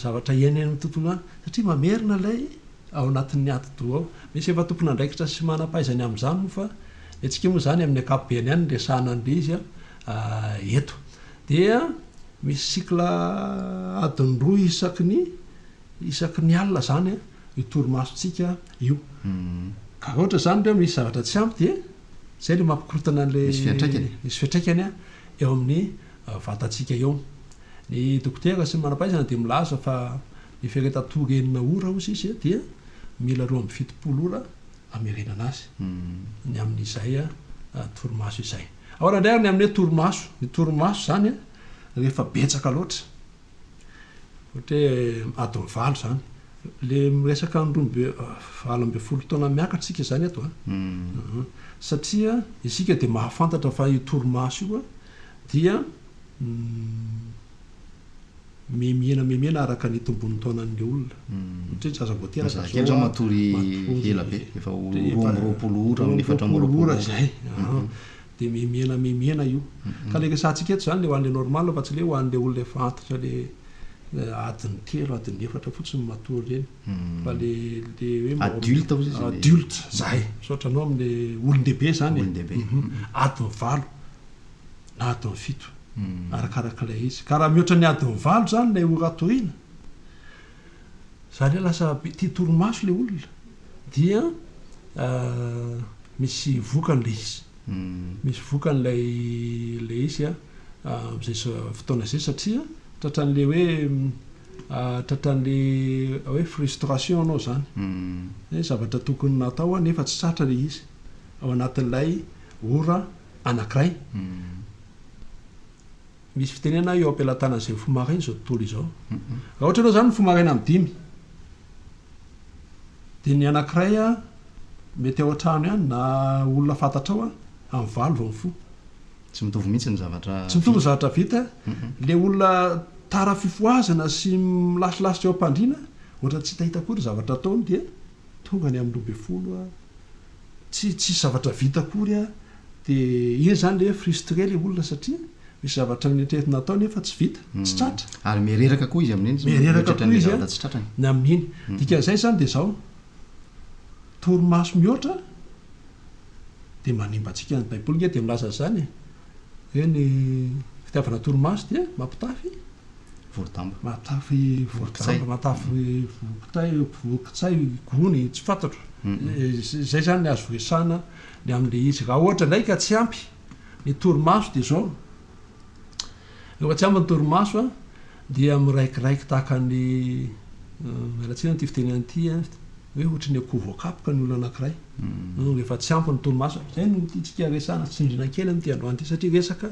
zavatra iainany amin'ny tontolo andro, satria mamerina ilay ao anatin'ny atidoha ao. Misy efa tompon'andraikitra sy manam-pahaizana amin'izany moa fa ny antsika moa izany amin'ny ankapobeny ihany no resahana an'ilay izy eto. Dia misy cycle adiny roa isaky ny Isaky ny alina izany io torimasontsika io. Ka raha ohatra izany ireo misy zavatra tsy ampy dia izay ilay mampikorontana an'ilay Misy fiantraikany. misy fiantraikany eo amin'ny vatantsika eo. Ny dokotera sy ny manam-pahaizana dia milaza fa ny fiaretan-tory enina ora hozy izy dia mila 72 ora hamerenana azy ny amin'izay torimaso izay. Ahoana indray ary ny amin'ny hoe torimaso? Ny torimaso izany rehefa betsaka loatra. Ohatra hoe adiny valo izany. Le miresaka ny 18 taona miakatra isika izany eto an. Satria isika dia mahafantatra fa io torimaso io dia mihemihena mihemihena araka ny tombon'ny taonan'ilay olona. Ohatra hoe zaza vao Ny teraka zazakely izao zao an, matory matory ela be, efa ho efa 22 ora amin'ny 22 24 ora ora. izay. Dia mihemihena mihemihena io. Ka ilay resahantsika eto izany ilay ho an'ilay normal fa tsy ilay ho an'ilay olona efa antitra ilay adiny telo, adiny efatra fotsiny matory ireny. Fa ilay ilay hoe mba Adulte hozy izy ilay- Adulte, izay. Misaotra anao amin'ilay olon-dehibe izany e. Olon-dehibe. Adiny valo na adiny fito. Arakarak'ilay izy. Ka raha mihoatra ny adiny valo izany ilay ora atoriana, izany hoe lasa be tia torimaso ilay olona, dia misy vokany ilay izy. Misy vokany ilay ilay izy amin'izay fotoana izay satria tratran'ilay hoe tratran'ilay hoe frustration ianao izany. Hoe zavatra tokony natao nefa tsy tratra ilay izy ao anatin'ilay ora anankiray. Misy fitenenana eo am-pelatanan'izay mifoha maraina izao tontolo izao. Raha ohatra ianao izany mifoha maraina amin'ny dimy, dia ny anankiray mety ao an-trano ihany na olona fantatrao amin'ny valo vao mifoha. Tsy mitovy mihitsy ny zavatra Tsy mitovy ny vita. zavatra vita. Ilay olona tara fifohazana sy milasilasy eo am-pandriana, ohatran'ny tsy hitahita akory ny zavatra ataony dia tonga any amin'ny 12, tsy tsisy zavatra vita akory dia iny izany ilay hoe frustré ilay olona satria misy zavatra noeritreretina atao nefa tsy vita, tsy tratra. Ary miha-reraka koa izy amin'iny, Miha-reraka mieritreritra koa ny izy zavatra tsy tratrany. ny amin'iny. Dikan'izay izany dia izao, torimaso mihoatra dia manimba antsika. Ny baiboly nge dia milaza an'izany e, hoe ny fitiavana torimaso dia mampitafy Vorodamba. Mahatafy vorodamba, mahatafy voron-kitay, voron-kitsay, gony, tsy fantatro. Izay izany ny azo resahina ny amin'ilay izy. Raha ohatra indray ka tsy ampy ny torimaso dia izao, rehefa tsy ampy ny torimaso dia miraikiraiky tahaka ny, miala tsiny amin'ity fitenenana ity, hoe ohatry ny akoho voakapoka ny olona anankiray. Rehefa tsy ampy ny torimaso. Izay no tiantsika resahina sy tsindriana kely amin'ity androany ity satria resaka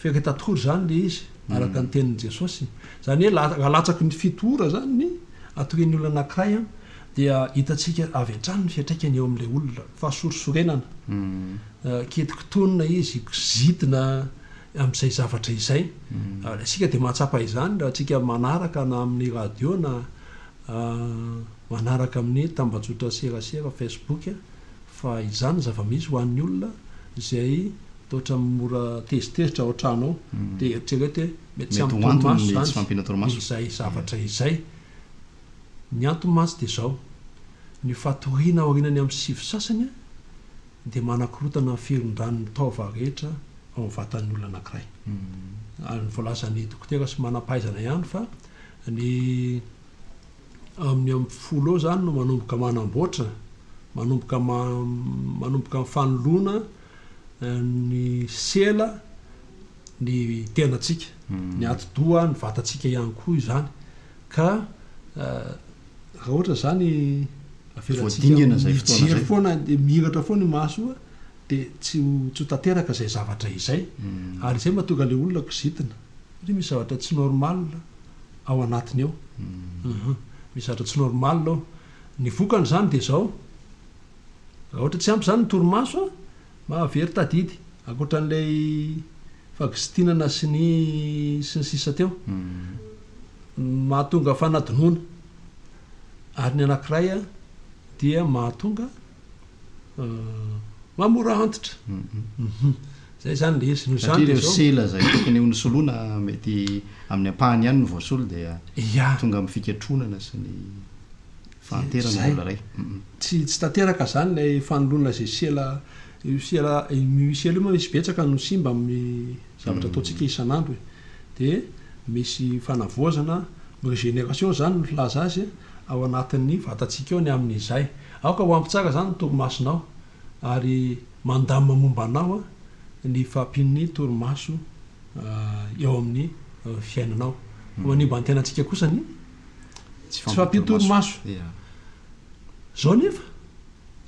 Firehetan-tory izany ilay izy, araka ny tenin'i Jesosy. Izany hoe raha latsaky ny fito ora izany ny atorian'ny olona anankiray, dia hitantsika avy hatrany ny fiantraikany eo amin'ilay olona. Fahasorisorenana, kitokitonina izy, kizitina amin'izay zavatra izay. Isika dia mahatsapa izany raha isika manaraka na amin'ny radio na manaraka amin'ny tambajotra serasera, Facebook, fa izany ny zava-misy ho an'ny olona izay Toa mora tezitezitra ao an-trano ao dia eritrereto hoe mety tsy Mety ampy ho antony torimaso ny tsy izany fahampiana torimaso. izay zavatra izay. Ny antony mantsy dia izao, ny fatoriana aorianan'ny amin'ny sivy sasany dia manakorontana ny firindran'ny taova rehetra ao amin'ny vatan'ny olona anankiray. Ary ny voalazan'ny dokotera sy manam-pahaizana ihany fa ny Amin'ny amin'ny folo eo izany no manomboka manamboatra, manomboka manomboka mifanoloana ny sela ny tenantsika, ny atidoha, ny vatantsika ihany koa izany. Ka raha ohatra izany avelantsika Voadingana izay fotoana mijery izay. foana dia mihiratra foana io maso io dia tsy ho tsy ho tanteraka izay zavatra izay. Ary izay mahatonga ilay olona kizitina satria misy zavatra tsy normal ao anatiny ao. Hum. Misy zavatra tsy normal ao. Ny vokany izany dia izao, raha ohatra tsy ampy izany ny torimaso an, mahavery tadidy, ankoatra an'ilay fahakizitinana sy ny sy ny sisa teo. Mahatonga fanadinoana. Ary ny anankiray an, dia mahatonga Maha-mora antitra. Zay zany le izy. Noho izany Satria dia ireo zao. sela izay tokony ho nosoloina mety amin'ny ampahany ihany no voasolo dia Ia. tonga amin'ny fiketronana sy ny fahanterana ny Zay. olona iray. Tsy tsy tanteraka zany ilay fanoloana izay sela io sela io sela io moa misy betsaka no simba amin'ny zavatra ataontsika isan'andro e. Dia misy fanavaozana, régénération zany no filaza azy ao anatin'ny vatantsika ao ny amin'izay. Aoka ho ampy tsara izany ny torimasonao ary mandamina momba anao ny fahampian'ny torimaso eo amin'ny fiainanao. Fa manimba ny tenantsika kosa ny tsy fahampian-torimaso. Izao anefa,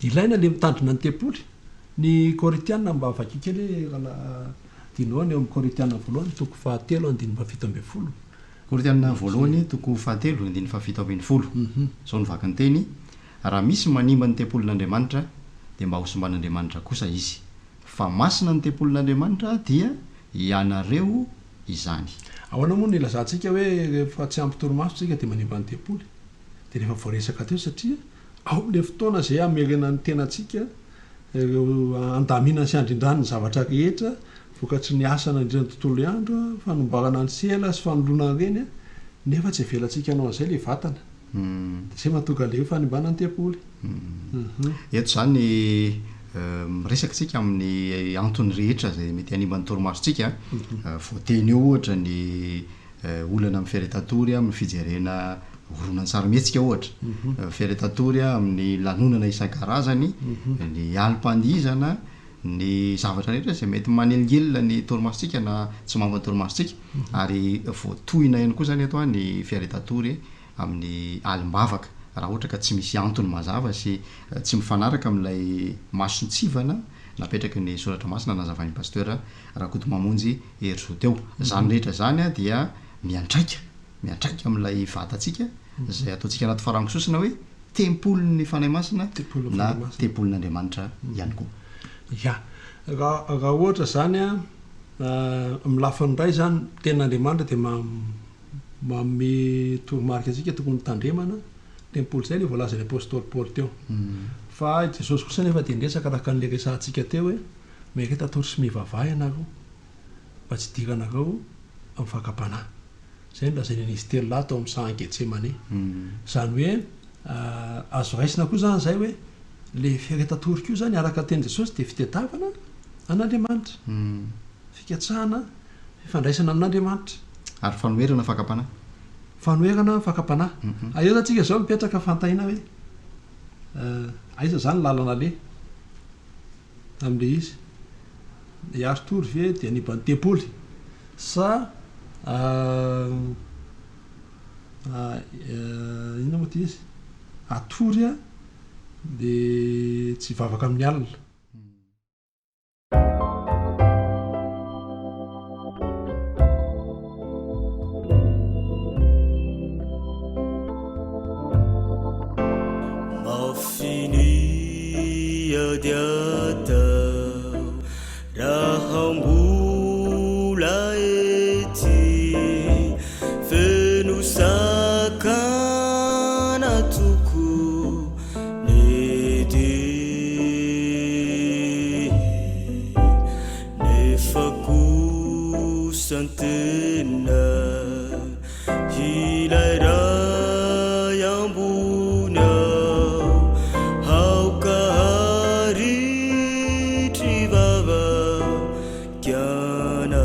ilaina ilay mitandrina ny tempoly. Ny Korintiana, mba vakio kely hoe rahalahy Dino, ny ao amin'ny Korintiana voalohany toko fahatelo andininy fahafito ambin'ny folo. Korintiana voalohany toko fahatelo andininy faha-17. Izao no vaky ny teny, Raha misy manimba ny tempolin'Andriamanitra, dia mba hosimban'Andriamanitra kosa izy. Fa masina ny tempolin'Andriamanitra, dia ianareo izany. Ahoana moa no ilazantsika hoe rehefa tsy ampy torimaso isika dia manimba ny tempoly? Dia rehefa voaresaka teo satria ao amin'ilay fotoana izay hamerenan'ny tenantsika ireo handaminany sy handrindrany ny zavatra rehetra vokatry ny asa nandritra ny tontolo andro, fanomboarana ny sela sy fanoloana an'ireny, nefa tsy avelantsika hanao an'izay ilay vatana. Dia izay mahatonga ilay hoe fanimbana ny tempoly. Eto izany miresaka isika amin'ny antony rehetra izay mety hanimba ny torimasontsika. Voateny eo ohatra ny olana amin'ny fiaretan-tory amin'ny fijerena horonantsarimihetsika ohatra, fiaretan-tory amin'ny lanonana isan-karazany, ny alim-pandihizana, ny zavatra rehetra izay mety manelingelina ny torimasontsika na tsy mahambo ny torimasontsika. Ary voatohina ihany koa izany eto ny fiaretan-tory amin'ny alim-bavaka raha ohatra ka tsy misy antony mazava sy tsy mifanaraka amin'ilay mason-tsivana napetraky ny soratra masina nazavain'ny Pasteur Rakotomamonjy Herizo teo. Izany rehetra izany dia miantraika, miantraika amin'ilay vatantsika izay ataontsika anaty farango sosona hoe tempolin'ny Fanahy Masina na tempolin'Andriamanitra ihany koa. Ya. Raha raha ohatra izany an, amin'ny lafiny iray izany ny tenin'Andriamanitra dia manome toromarika antsika tokony hotandremana, tempoly izay ilay voalazan'ny apostoly Paoly teo. Fa i Jesosy kosa anefa dia niresaka araka an'ilay resahantsika teo hoe miareta tory sy mivavaha ianareo mba tsy hidiranareo amin'ny fakam-panahy. Izay no lazainy an'izy telo lahy tao amin'ny sahan'i Getsemane. Izany hoe azo raisina koa izany izay hoe ilay fiaretan-tory koa izany araka ny tenin'i Jesosy dia fitadiavana an'Andriamanitra. Fikatsahana fifandraisana amin'Andriamanitra. Ary fanoherana fakam-panahy. Fanoherana fakam-panahy. Ary eo izany tsika izao mipetraka fanontaniana hoe aiza izany lalana aleha amin'ilay izy? I Arthur ve dia niban'ny tempoly sa inona moa ity izy? Hatory dia tsy hivavaka amin'ny alina. Mafy ny ady atao raha mbola ety Feno sakana toko Nefa kosa ny tena ilay Ray ambony ao, aoka haritry vava kiana.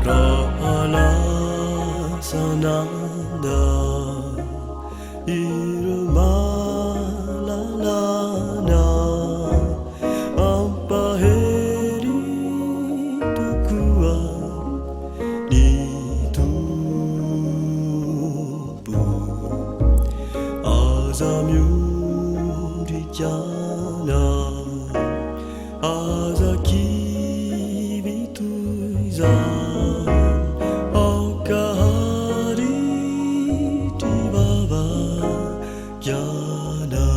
Raha lasa nandao ireo malalana Ampahery tokoa ny Tompo. Aza miondrika aza kivy toy izany. Aoka haritry vava kiana.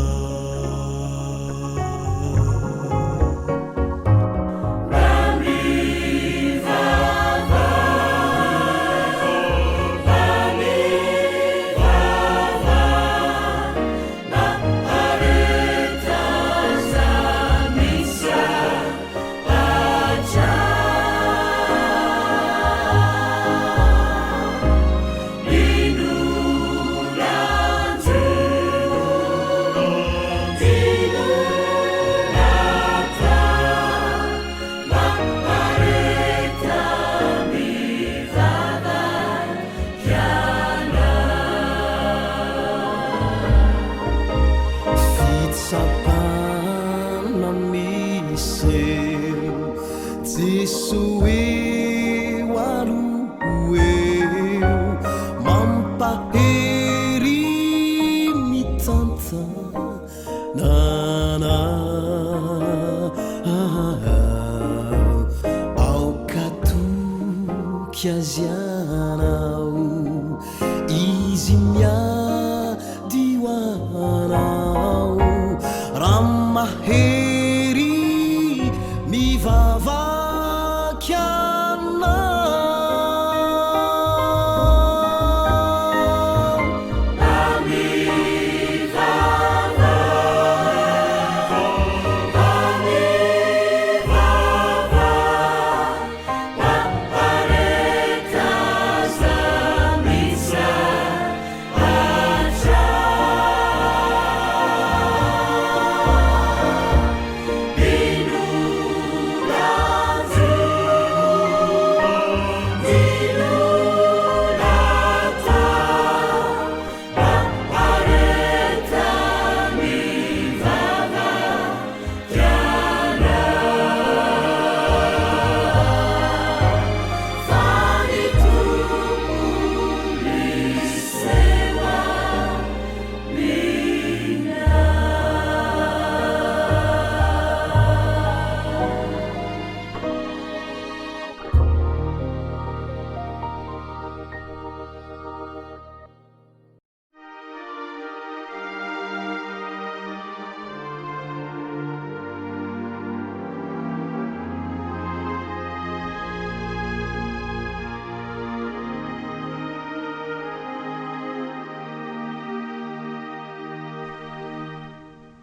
eo, Jeso eo aloha eo, mampahery mitantana anao. Aoka hatoky Azy ianao, Izy miady ho anao. Raha mahery mivavaka ianao.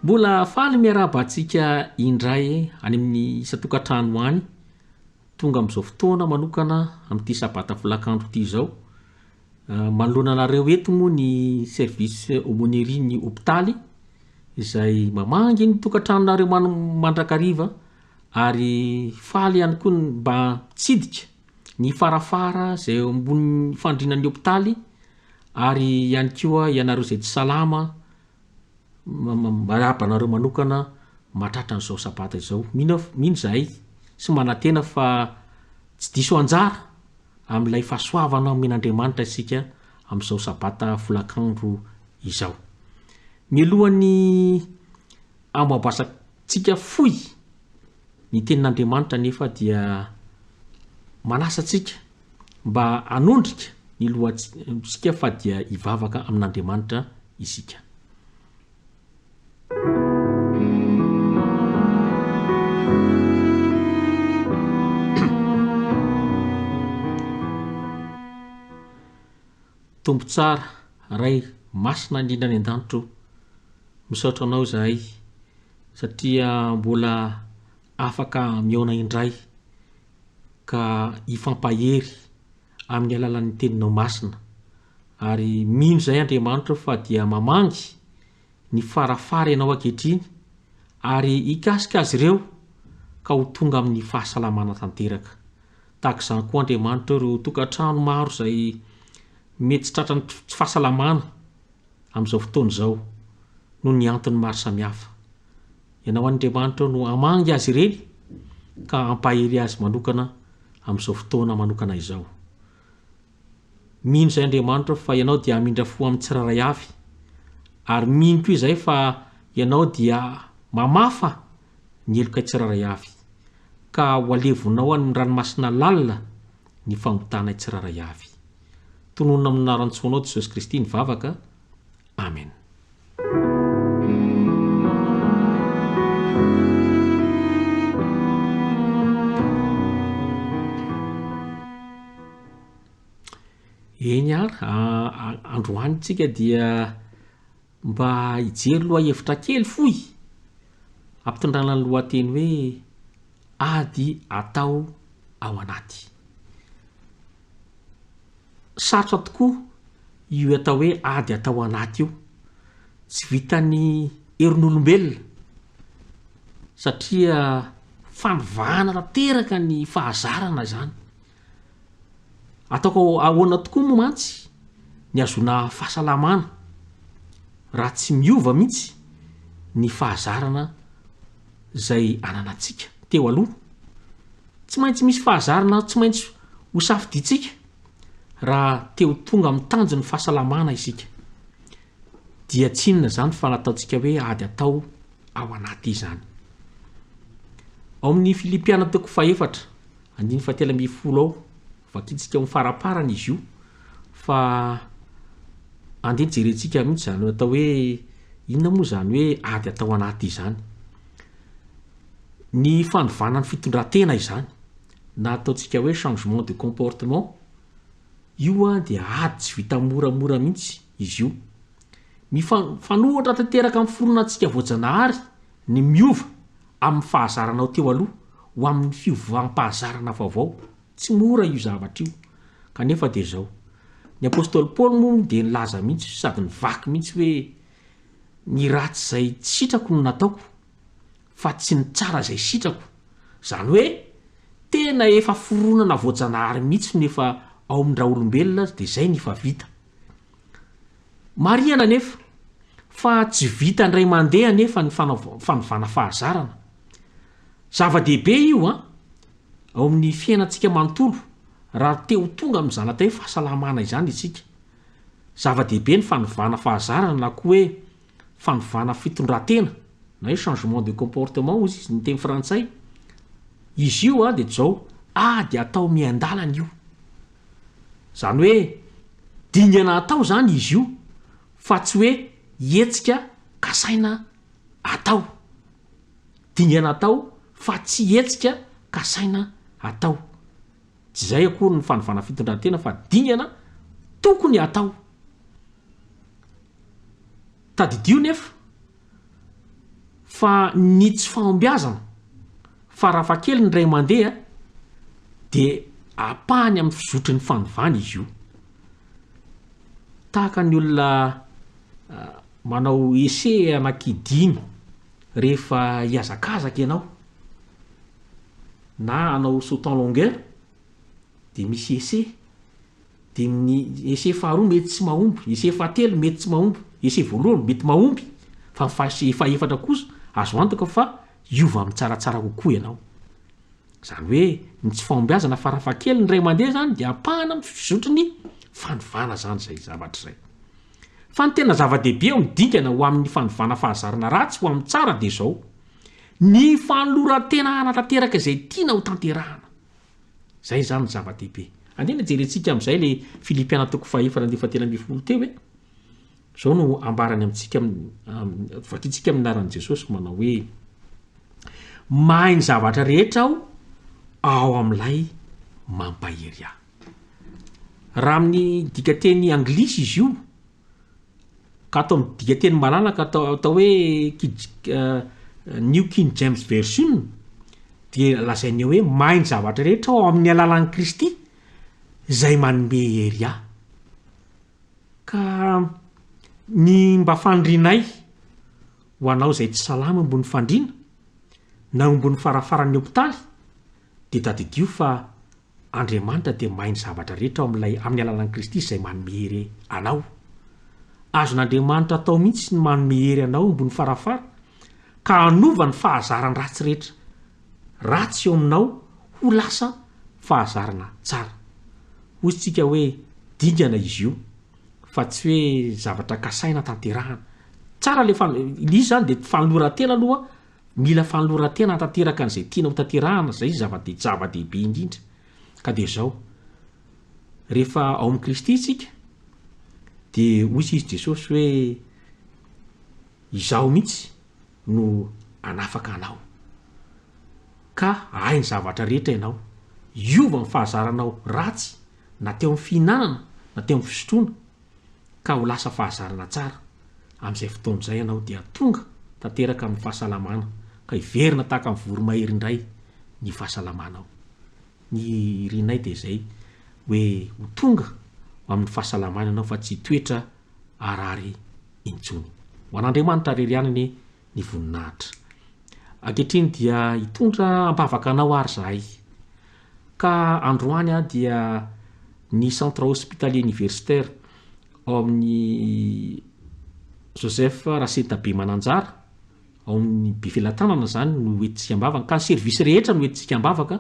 Mbola faly miarahaba antsika indray any amin'ny isan-tokantrano any, tonga amin'izao fotoana manokana amin'ity sabata folakandro ity izao. Manoloana anareo eto moa ny service aumônerie ny hopitaly izay mamangy ny tokantranonareo mandrakariva ary faly ihany koa ny mba mitsidika ny farafara izay eo ambonin'ny fandrinan'ny hopitaly ary ihany koa ianareo izay tsy salama miarahaba anareo manokana mahatratra an'izao sabata izao. Mino aho, mino izahay sy manantena fa tsy diso anjara amin'ilay fahasoavana omen'Andriamanitra isika amin'izao Sabata folakandro izao. Mialohan'ny hamoabasantsika fohy ny tenin'Andriamanitra anefa dia manasa antsika mba hanondrika ny lohantsika fa dia hivavaka amin'Andriamanitra isika. Tompo tsara, Ray masina indrindra any an-danitra o, misaotra Anao izahay satria mbola afaka mihaona indray ka hifampahery amin'ny alalan'ny Teninao masina. Ary mino izahay Andriamanitra o fa dia mamangy ny farafara Ianao ankehitriny ary hikasika azy ireo ka ho tonga amin'ny fahasalamana tanteraka. Tahaka izany koa Andriamanitra o ireo tokantrano maro izay mety tsy tratran'ny tsy fahasalamana amin'izao fotoana izao noho ny antony maro samihafa. Ianao Andriamanitra o no hamangy azy ireny ka hampahery azy manokana amin'izao fotoana manokana izao. Mino izahay Andriamanitra fa Ianao dia hamindra fo amin'ny tsirairay avy, ary mino koa izahay fa Ianao dia mamafa ny helokay tsirairay avy, ka ho alevonao any amin'ny ranomasina lalina ny fahotanay tsirairay avy. Tononina amin'ny anaran-tsoanao Jesosy Kristy ny vavaka. Amen. Eny ary, androany tsika dia mba hijery lohahevitra kely fohy ampitondrana ny lohateny hoe ady atao ao anaty. Sarotra tokoa io atao hoe ady atao anaty io. Tsy vitan'ny herin'olombelona satria fanovana tanteraka ny fahazarana izany. Ataoko ahoana tokoa moa mantsy ny hahazoana fahasalamana raha tsy miova mihitsy ny fahazarana izay ananantsika. teo aloha. Tsy maintsy misy fahazarana tsy maintsy ho safidintsika raha te ho tonga amin'ny tanjon'ny fahasalamana isika. Dia tsy inona izany fa nataontsika hoe ady atao ao anaty izany. Ao amin'ny Filipiana toko fahefatra, andininy fahatelo ambin'ny folo ao, vakintsika ao amin'ny faraparany izy io, fa andeha jerentsika mihitsy izany atao hoe inona moa izany hoe ady atao anaty izany. Ny fanovana ny fitondran-tena izany, na ataontsika hoe changement de comportement, io dia ady tsy vita moramora mihitsy izy io. Mifanohitra tanteraka amin'ny fironantsika voajanahary ny miova amin'ny fahazaranao teo aloha ho amin'ny fiovam-pahazarana vaovao. Tsy mora io zavatra io. Kanefa dia izao, ny apostoly Paoly moa dia nilaza mihitsy sady nivaky mihitsy hoe ny ratsy izay tsy sitrako no nataoko fa tsy ny tsara izay sitrako. Izany hoe tena efa fironana voajanahary mihitsy no efa ao amin-draolombelona dia izay no efa vita. Marihana anefa fa tsy vita indray mandeha anefa ny fanovana fahazarana. Zava-dehibe io an, ao amin'ny fiainantsika manontolo raha te ho tonga amin'izany atao hoe fahasalamana izany isika. Zava-dehibe ny fanovana fahazarana na koa hoe fanovana fitondran-tena na hoe changement de comportement hozy izy ny teny frantsay. Izy io an dia izao, ady atao miandalana io. Izany hoe dingana atao izany izy io fa tsy hoe hetsika kasaina atao. Dingana atao fa tsy hetsika kasaina atao. Tsy izay akory ny fanovana fitondran-tena fa dingana tokony atao. Tadidio nefa fa ny tsy fahombiazana farafahakeliny indray mandeha dia ampahany amin'ny fizotry ny fanovana izy io. Tahaka ny olona manao essai anaky dimy rehefa hihazakazaka ianao na hanao saut en longueur dia misy essai Dia ny essai faharoa mety tsy mahomby, essai fahatelo mety tsy mahomby, essai voalohany mety mahomby, fa ny faha fahefatra kosa azo antoka fa hiova amin'ny tsaratsara kokoa ianao. Izany hoe ny tsy fahombiazana farafahakeliny indray mandeha izany dia ampahana amin'ny fizotry ny fanovana izany izay zavatra izay. Fa ny tena zava-dehibe eo amin'ny dingana ho amin'ny fanovana fahazarana ratsy ho amin'ny tsara dia izao, ny fanoloran-tena hanatanteraka izay tiana ho tanterahana. Zay izany no zava-dehibe. Andeha anie jerentsika amin'izay le Filipiana toko fahefatra andininy fahatelo ambin'ny folo teo e. Zao no ambarany amintsika vakintsika amin'ny anaran'i Jesosy manao hoe mahay ny zavatra rehetra aho ao amin'ilay mampahery ahy. Raha amin'ny dikateny anglisy izy io Ka ato amin'ny dikateny malalaka atao atao hoe New King James Version dia lazainy eo hoe mahay ny zavatra rehetra aho amin'ny alalan'i Kristy izay manome hery ahy. Ka ny mba fanirianay ho anao izay tsy salama ambony fandriana na eo ambony farafaran'ny hopitaly dia tadidio fa Andriamanitra dia mahay ny zavatra rehetra ao amin'ilay amin'ny alalan'i Kristy izay manome hery anao. Azon'Andriamanitra atao mihitsy ny manome hery anao ambony farafara ka hanova ny fahazaran-dratsy rehetra ratsy eo aminao ho lasa fahazarana tsara. Hoy isika hoe dingana izy io fa tsy hoe zavatra kasaina tanterahana. Tsara ilay fan- ilay izy izany dia fanoloran-tena aloha Mila fanoloran-tena hahatanteraka an'izay tiana ho tanterahana izay zava-de zava-dehibe indrindra. Ka dia izao, rehefa ao amin'i Kristy isika, dia hoy izy Jesosy hoe, Izaho mihitsy no hanafaka anao. Ka hahay ny zavatra rehetra ianao. Hiova ny fahazaranao ratsy na teo amin'ny fihinanana na teo amin'ny fisotroana. ka ho lasa fahazarana tsara, amin'izay fotoana izay ianao dia tonga tanteraka amin'ny fahasalamana ka hiverina tahaka ny voromahery indray ny fahasalamanao. Ny irinay dia izay hoe ho tonga ho amin'ny fahasalamana ianao fa tsy hitoetra harary intsony. Ho an'Andriamanitra irery ihany anie ny voninahitra. Ankehitriny dia hitondra am-bavaka anao ary izahay. Ka androany aho dia ny Centre Hospitalier Universitaire ao amin'ny Joseph Raseta Bemananjara. Ao amin'ny Befelatanana izany no hoentintsika am-bavaka, ka ny service rehetra no hoentintsika am-bavaka,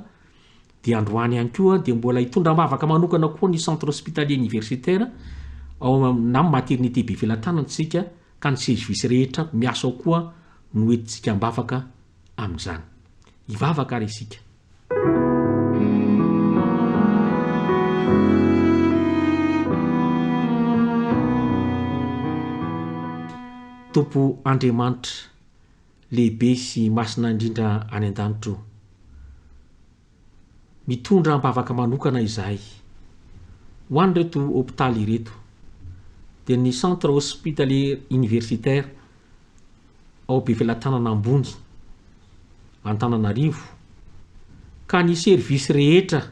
dia androany ihany koa dia mbola hitondra am-bavaka manokana koa ny Centre Hospitalier Universitaire ao amin'ny na Maternité Befelatanana isika ka ny service rehetra miasa ao koa no hoentintsika am-bavaka amin'izany. Hivavaka ary isika. Tompo Andriamanitra lehibe sy masina indrindra any an-danitra o, mitondra am-bavaka manokana izahay ho an'ireto hopitaly ireto, dia ny Centre Hospitalier Universitaire ao Befelatanana Ambony, Antananarivo, ka ny service rehetra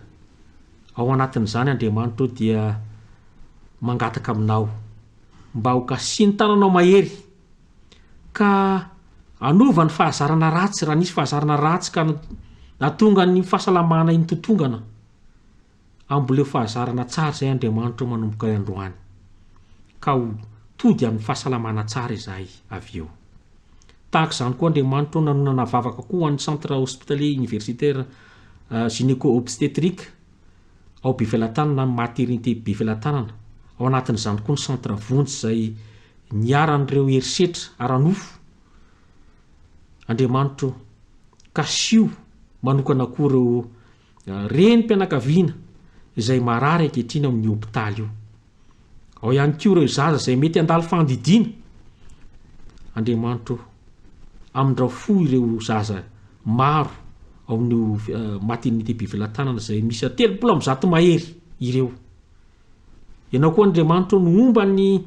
ao anatin'izany Andriamanitra o dia mangataka aminao mba ho kasihin'ny tananao mahery ka hanova ny fahazarana ratsy raha nisy fahazarana ratsy ka nahatonga ny fahasalamanay nitotongana. Amboleo fahazarana tsara izay Andriamanitra o manomboka androany ka ho tody amin'ny fahasalamana tsara izahay avy eo. Tahaka izany koa Andriamanitra o nanonana vavaka koa ho an'ny Centre Hospitalier Universitaire Gynéco Obstétrique ao Befelatanana na Maternité Befelatanana, ao anatin'izany koa ny Centre Vonjy izay niharan'ireo herisetra ara-nofo Andriamanitra o, kasiho manokana koa ireo Renim-pianakaviana izay marary ankehitriny ao amin'io hopitaly io. Ao ihany koa ireo zaza izay mety handalo fandidiana. Andriamanitra o, amindrao fo ireo zaza maro ao amin'io eh, maternité Bevelatanana izay miisa 130 mahery ireo. Ianao koa Andriamanitra o no homba ny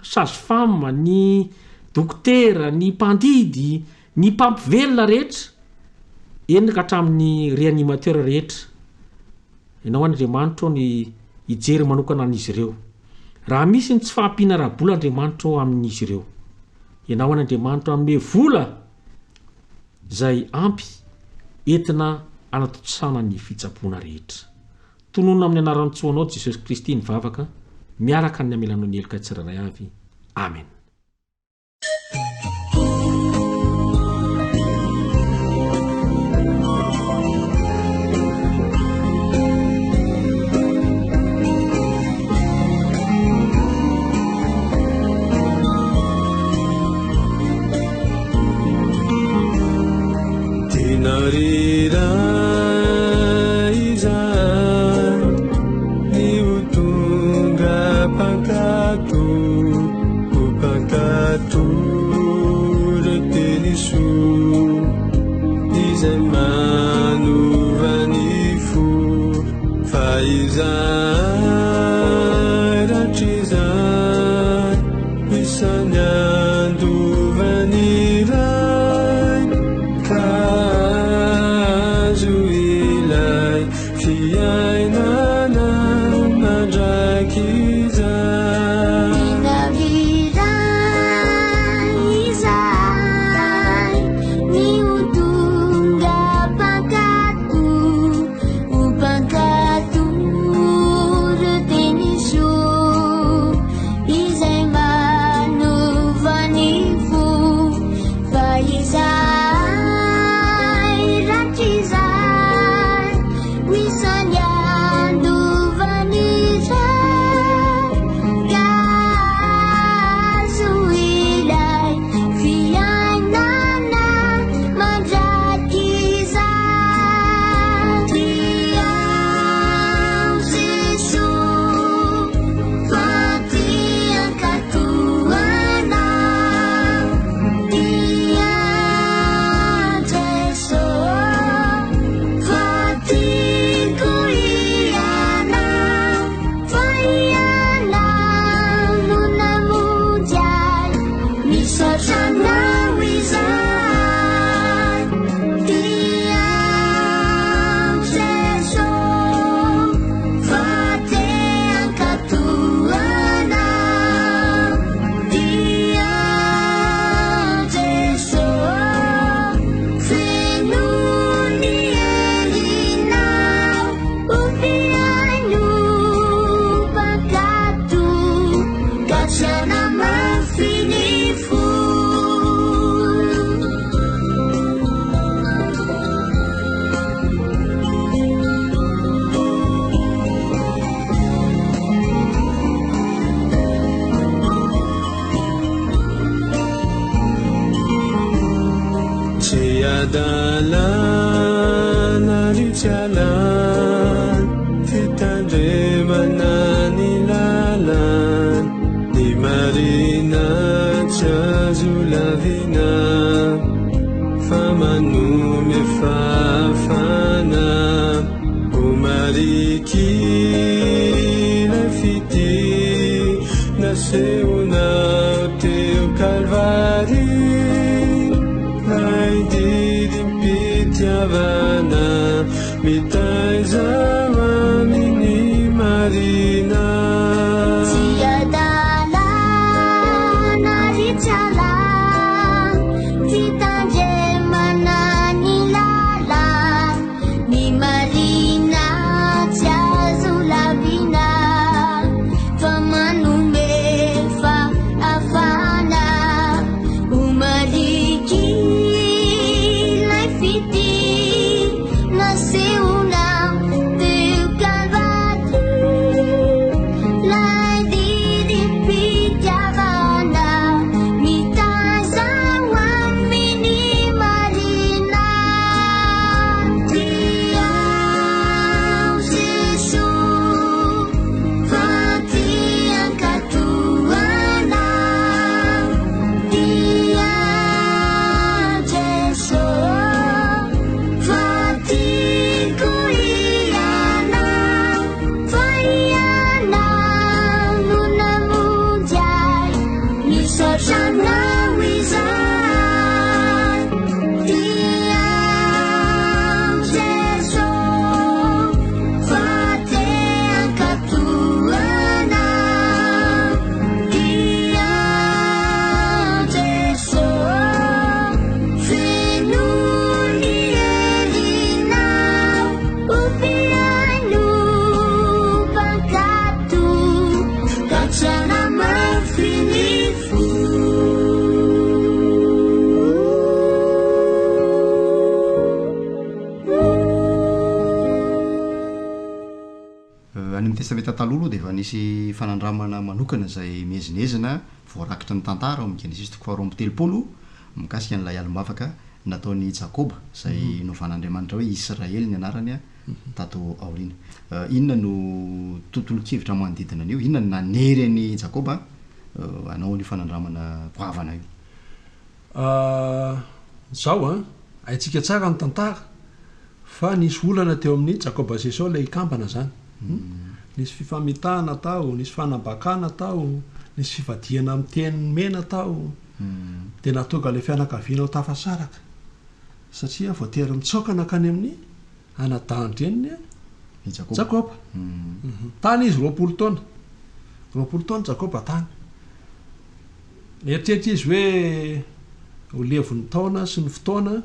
sage femme, ny dokotera, ny mpandidy, ny mpampivelona rehetra, eny ka hatramin'ny réanimateur rehetra. Ianao Andriamanitra o ny hijery manokana an'izy ireo. Raha misy ny tsy fahampiana ara-bola Andriamanitra o amin'izy ireo. Ianao Andriamanitra hanome vola izay ampy entina hanatontosana ny fitsaboana rehetra. Tononina amin'ny anaran'ny Tsoanao Jesosy Kristy ny vavaka, miaraka ny hamelanao ny heloka tsirairay avy. Amen. adalana ry tsy alana, fitandremana ny lalana, ny marina tsy azo lavina, fa manome fahafana, ho mariky ilay fitia nasehonao teo Kalvary, lay didim-pitiavana mitaiza ho amin'ny marina. Tsy adalana ry tsy alana, fitandremana ny lalana, ny marina tsy azo lavina, fa manome fahafahana ho mariky ilay fitia nasehonao teo Kalvary, lay didim-pitiavana mitaiza ho amin'ny marina. Tia aho Jesoa fa tia hankatò anao. Tia aho Jesoa fa tiako ianao. Fa ianao no namonjy ahy, misaotra anao izahay. Tia aho Jesoa fa te hankatò anao. Tia aho Jesoa, feno ny herinao, ho mpihaino mpankatò, ka tsy hanamafy ny fo. Any amin'ny Testamenta Taloha aloha dia efa nisy fanandramana manokana izay miezinezina voarakitry ny tantara ao amin'ny Genesisy toko faharoa 32 mikasika an'ilay alim-bavaka nataon'i Jakoba izay novan'Andriamanitra hoe Israely ny anarany tato aoriana. Inona no tontolon-kevitra manodidina an'io? Inona no nanery an'i Jakoba hanao an'io fanandramana goavana io? Izao an, haintsika tsara ny tantara fa nisy olana teo amin'i Jakoba sy Esao ilay kambana izany. Nisy fifamitahana tao, nisy fanambakana tao, nisy fivadihana amin'ny teny nomena tao. Dia nahatonga ilay fianakaviana ho tafasaraka satria voatery nitsoaka nankany amin'ny anadahin-dreniny I Jakoba. Jakoba. Tany izy 20 taona. 20 taona Jakoba tany. Nieritreritra izy hoe ho levon'ny taona sy ny fotoana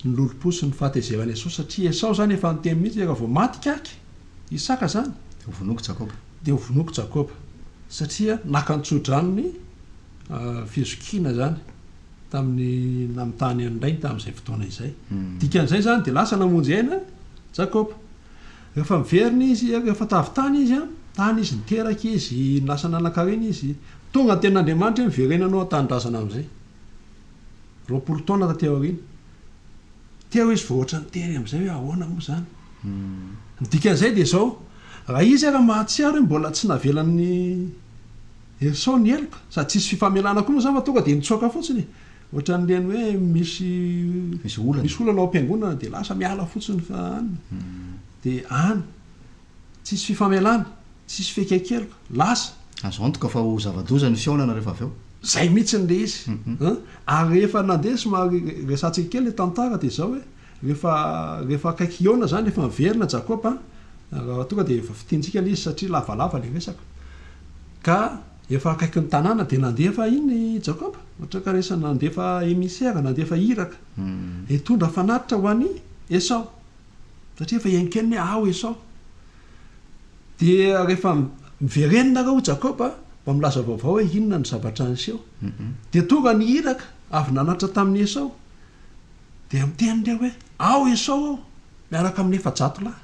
ny lolompo sy ny fahatezeran'i Esao satria Esao izany efa niteny mihitsy hoe raha vao maty ikaky Isaka izany Dia ho vonoiko Jakoba. dia ho vonoiko Jakoba satria naka ny tso-dranony fizokiana izany tamin'ny namitahany an'ny rainy tamin'izay fotoana izay. Dikan'izay izany dia lasa namonjy aina Jakoba. Rehefa miverina izy, rehefa tavy tany izy, tany izy niteraka izy, lasa nanan-karena izy, tonga ny tenin'Andriamanitra hoe miverena ianao an-tanindrazana amin'izay. 20 taona taty aoriana. Teo izy vao ohatran'ny niteny amin'izay hoe ahoana moa izany. Ny dikan'izay dia izao, raha izy ara mahatsiaro hoe mbola tsy navelan'ny Esao ny heloka, sady tsisy fifamelana koa moa izany fa tonga dia nitsoaka fotsiny e. Ohatran'ireny hoe misy Misy olana. misy olana ao am-piangonana dia lasa miala fotsiny fa any. Dia any. Tsisy fifamelana, tsisy fiaiken-keloka, lasa. Azo antoka fa ho zava-doza ny fihaonana rehefa avy eo. Zay mihitsy ilay izy. An! Ary rehefa nandeha somary resahantsika kely ilay tantara dia izao hoe, rehefa rehefa akaiky hihaona izany, rehefa niverina Jakoba an, raha tonga dia efa fintintsika ilay izy satria lavalava ilay resaka. Ka efa akaiky ny tanàna dia nandefa inona i Jakoba? Ohatra ka resa nandefa émissaire, nandefa iraka hitondra fanatitra ho an'i Esao. Satria efa henkeniny hoe aho Esao. Dia rehefa miverena nareo hoy Jakoba mba milaza vaovao hoe inona no zavatra niseho. Dia tonga ny iraka avy nanatitra tamin'i Esao. Dia miteny ireo hoe ao Esao aho miaraka amin'ny 400 lahy.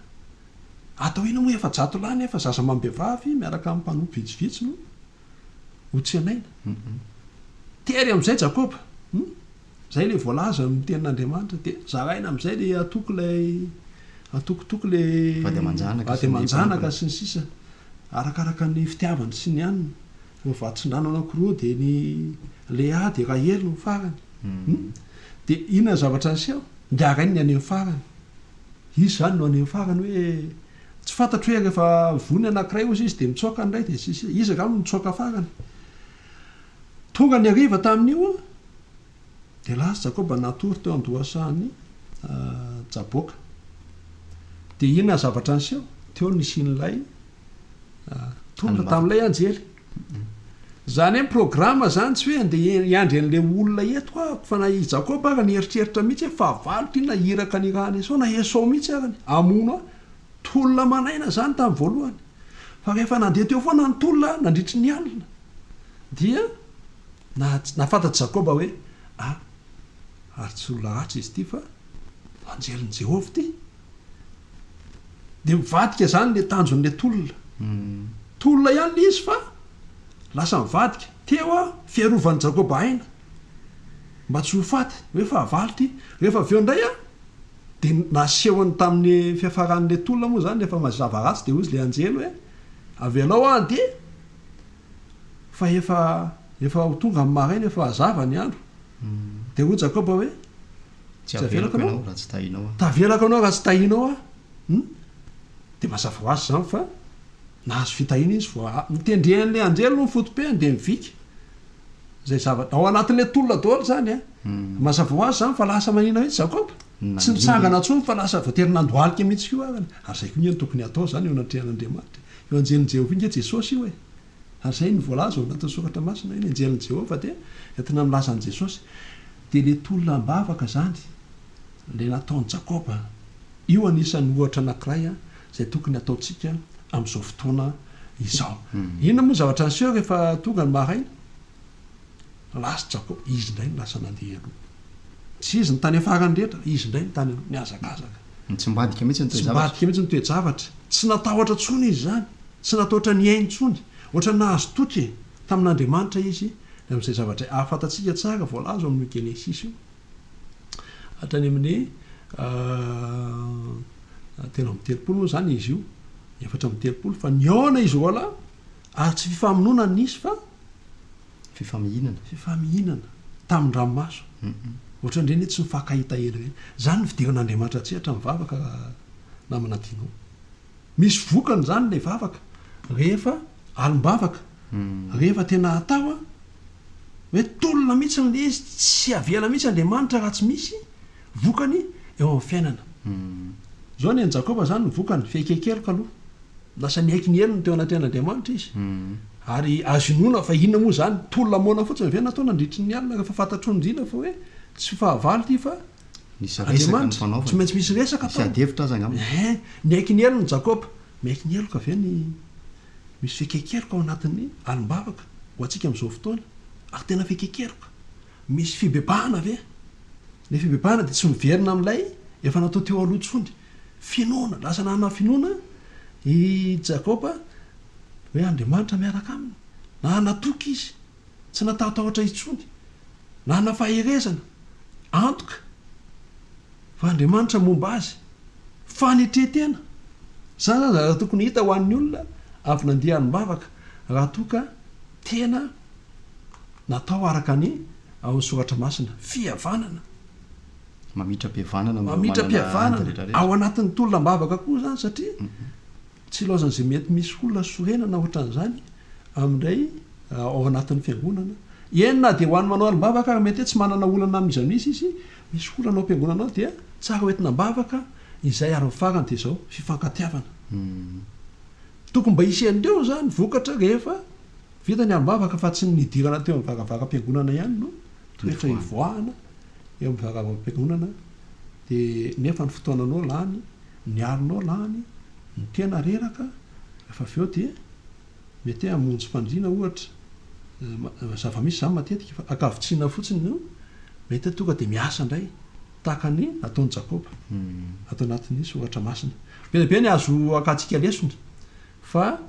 Atao inona moa 400 lahy nefa zaza amam-behivavy miaraka amin'ny mpanompo vitsivitsy no ho tsenaina. Tery amin'izay Jakoba. Izay ilay voalaza amin'ny tenin'Andriamanitra. Dia zaraina amin'izay ilay atoko ilay atokotoko ilay Vady aman-janaka vady sy ny aman-janaka mpanompony. sy ny sisa. Arakaraka ny fitiavany sy ny haniny. Ireo vatsindrano anankiroa dia ny Lea dia Rahely no farany. Hum. Dia inona ny zavatra niseho? Ingahy rainy ny any amin'ny farany. Izy izany no any amin'ny farany hoe tsy fantatro hoe rehefa voa ny anankiray hozy izy dia mitsoaka ny iray dia sy ny sisa. Izy angamba no nitsoaka farany. Tonga ny hariva tamin'io dia lasa Jakoba natory teo an-dohasahan'i Jaboka. Dia inona ny zavatra niseho? Teo no nisian'ilay tolona tamin'ilay anjely. Izany hoe ny programa izany tsy hoe andeha hiandry an'ilay olona eto aho fa na i Jakoba ara nieritreritra mihitsy hoe fahavalo ity na iraka nirahan'i Esao na Esao mihitsy arany hamono ahy. Tolona aman'aina izany tamin'ny voalohany. Fa rehefa nandeha teo foana ny tolona nandritry ny alina dia nahafantatr'i Jakoba hoe ah, ary tsy olona ratsy izy ity fa anjelin'i Jehovah ity. Dia mivadika izany ilay tanjon'ilay tolona. Tolona ihany ilay izy fa lasa mivadika. Teo a, fiarovan'i Jakoba aina mba tsy ho faty, hoe fahavalo ity. Rehefa avy eo indray a, dia nasehony tamin'ny fiafaran'ilay tolona moa izany rehefa mazava ratsy dia hoy izy ilay anjely hoe, avelao aho handeha fa efa efa ho tonga amin'ny maraina, efa hazava ny andro. Dia hoy Jakoba hoe, Tsy Tsy avelako avelako ianao ianao. raha tsy tahinao aho. Tavelako ianao raha tsy tahinao aho. Hum. Dia mazava ho azy izany fa nahazo fitahiana izy vao notendren'ilay anjely no foto-pehany dia nivika. Izay zavatra ao anatin'ilay tolona daholo izany an. Mazava ho azy izany fa lasa manina mihitsy Jakoba. Tsy Nangina nitsangana izy. intsony fa lasa voatery nandohalika mihitsy koa ary. Ary izay koa nge no tokony hatao izany eo anatrehan'Andriamanitra. Io anjelin'i Jehovah io nge Jesosy io e. Ary izay no voalaza ao anatin'ny soratra masina hoe ny anjelin'i Jehovah dia entina milaza an'i Jesosy. Dia ilay tolona am-bavaka izany, ilay nataon'i Jakoba, io anisan'ny ohatra anankiray izay tokony hataontsika amin'izao fotoana izao. Inona moa ny zavatra niseho rehefa tonga ny maraina? Lasa Jakoba, izy indray no lasa nandeha aloha. Tsy izy no tany afarany rehetra, izy indray no tany aloha, nihazakazaka. Nitsimbadika mihitsy ny toe-javatra. Nitsimbadika mihitsy ny toe-javatra. Tsy natahotra intsony izy izany. Tsy natahotra ny ainy intsony. Ohatran'ny nahazo toky tamin'Andriamanitra izy ny amin'izay zavatra ahafantatsika tsara voalaza ao amin'io Genesisy io hatrany amin'ny 33 moa izany izy io, 34, fa nihaona izy roalahy ary tsy fifamonoana no nisy fa Fifamihinana. Fifamihinana tamin-dranomaso. Ohatran'ireny hoe tsy mifankahita ela ireny. Izany ny fidiran'Andriamanitra an-tsehatra amin'ny vavaka namana Dino. Misy vokany izany ilay vavaka rehefa alim-bavaka, rehefa tena atao an, hoe tolona mihitsy ilay izy, tsy avela mihitsy Andriamanitra raha tsy misy vokany eo amin'ny fiainana. Izao ny an'i Jakoba izany ny vokany, fiaikekeloka aloha, lasa niaiky ny helony teo anatrehan'Andriamanitra izy, ary azo inoana fa inona moa izany, tolona moana fotsiny ve natao nandritry ny alina rehefa fantatr'i Ndrina fa hoe tsy fahavalo ity fa Nisy resaka Andriamanitra, nifanaovana. tsy maintsy misy resaka Nisy tao. ady hevitra aza angamba. Ehe, niaiky ny helony Jakoba. Miaiky ny heloka ve ny misy fiaikekeloka ao anatin'ny alim-bavaka ho antsika amin'izao fotoana? Ary tena fiaikekeloka. Misy fibebahana ve? Ny fibebahana dia tsy miverina amin'ilay efa natao teo aloha intsony. Finoana, lasa nanana finoana i Jakoba hoe Andriamanitra miaraka aminy. Nanana toky izy. Tsy natahotahotra intsony. Nanana faherezana, antoka fa Andriamanitra momba azy. Fanetren-tena. Izany izany zavatra tokony hita ho an'ny olona avy nandeha alim-bavaka, raha toa ka tena natao araka ny ao amin'ny Soratra Masina. Fihavanana. Mamitra-pihavanana amin'ireo manana ady Mamitra-pihavanana rehetrarehetra. ao anatin'ny tolona am-bavaka koa izany satria Tsy ilaozan'izay mety misy olona sorena na ohatran'izany amin'ilay ao anatin'ny fiangonana. Eny na dia ho an'ny manao alim-bavaka ary mety hoe tsy manana olana amin'iza amin'iza izy, misy olana ao am-piangonana ao dia tsara ho entina am-bavaka izay ary ny farany dia izao, fifankatiavana. Tokony mba hisy an'ireo izany vokatra rehefa vita ny alim-bavaka fa tsy ny nidirana teo amin'ny varavaram-piangonana ihany no toetra ivoahana eo amin'ny varavaram-piangonana dia nefa ny fotoananao lany, ny alinao lany, Ny tena reraka rehefa avy eo dia mety hoe hamonjy fandriana ohatra, zava-misy izany matetika fa ankavitsiana fotsiny no mety hoe tonga dia miasa indray tahaka ny nataon'i Jakoba ato anatin'ny soratra masina. Be dia be ny azo akantsika lesona fa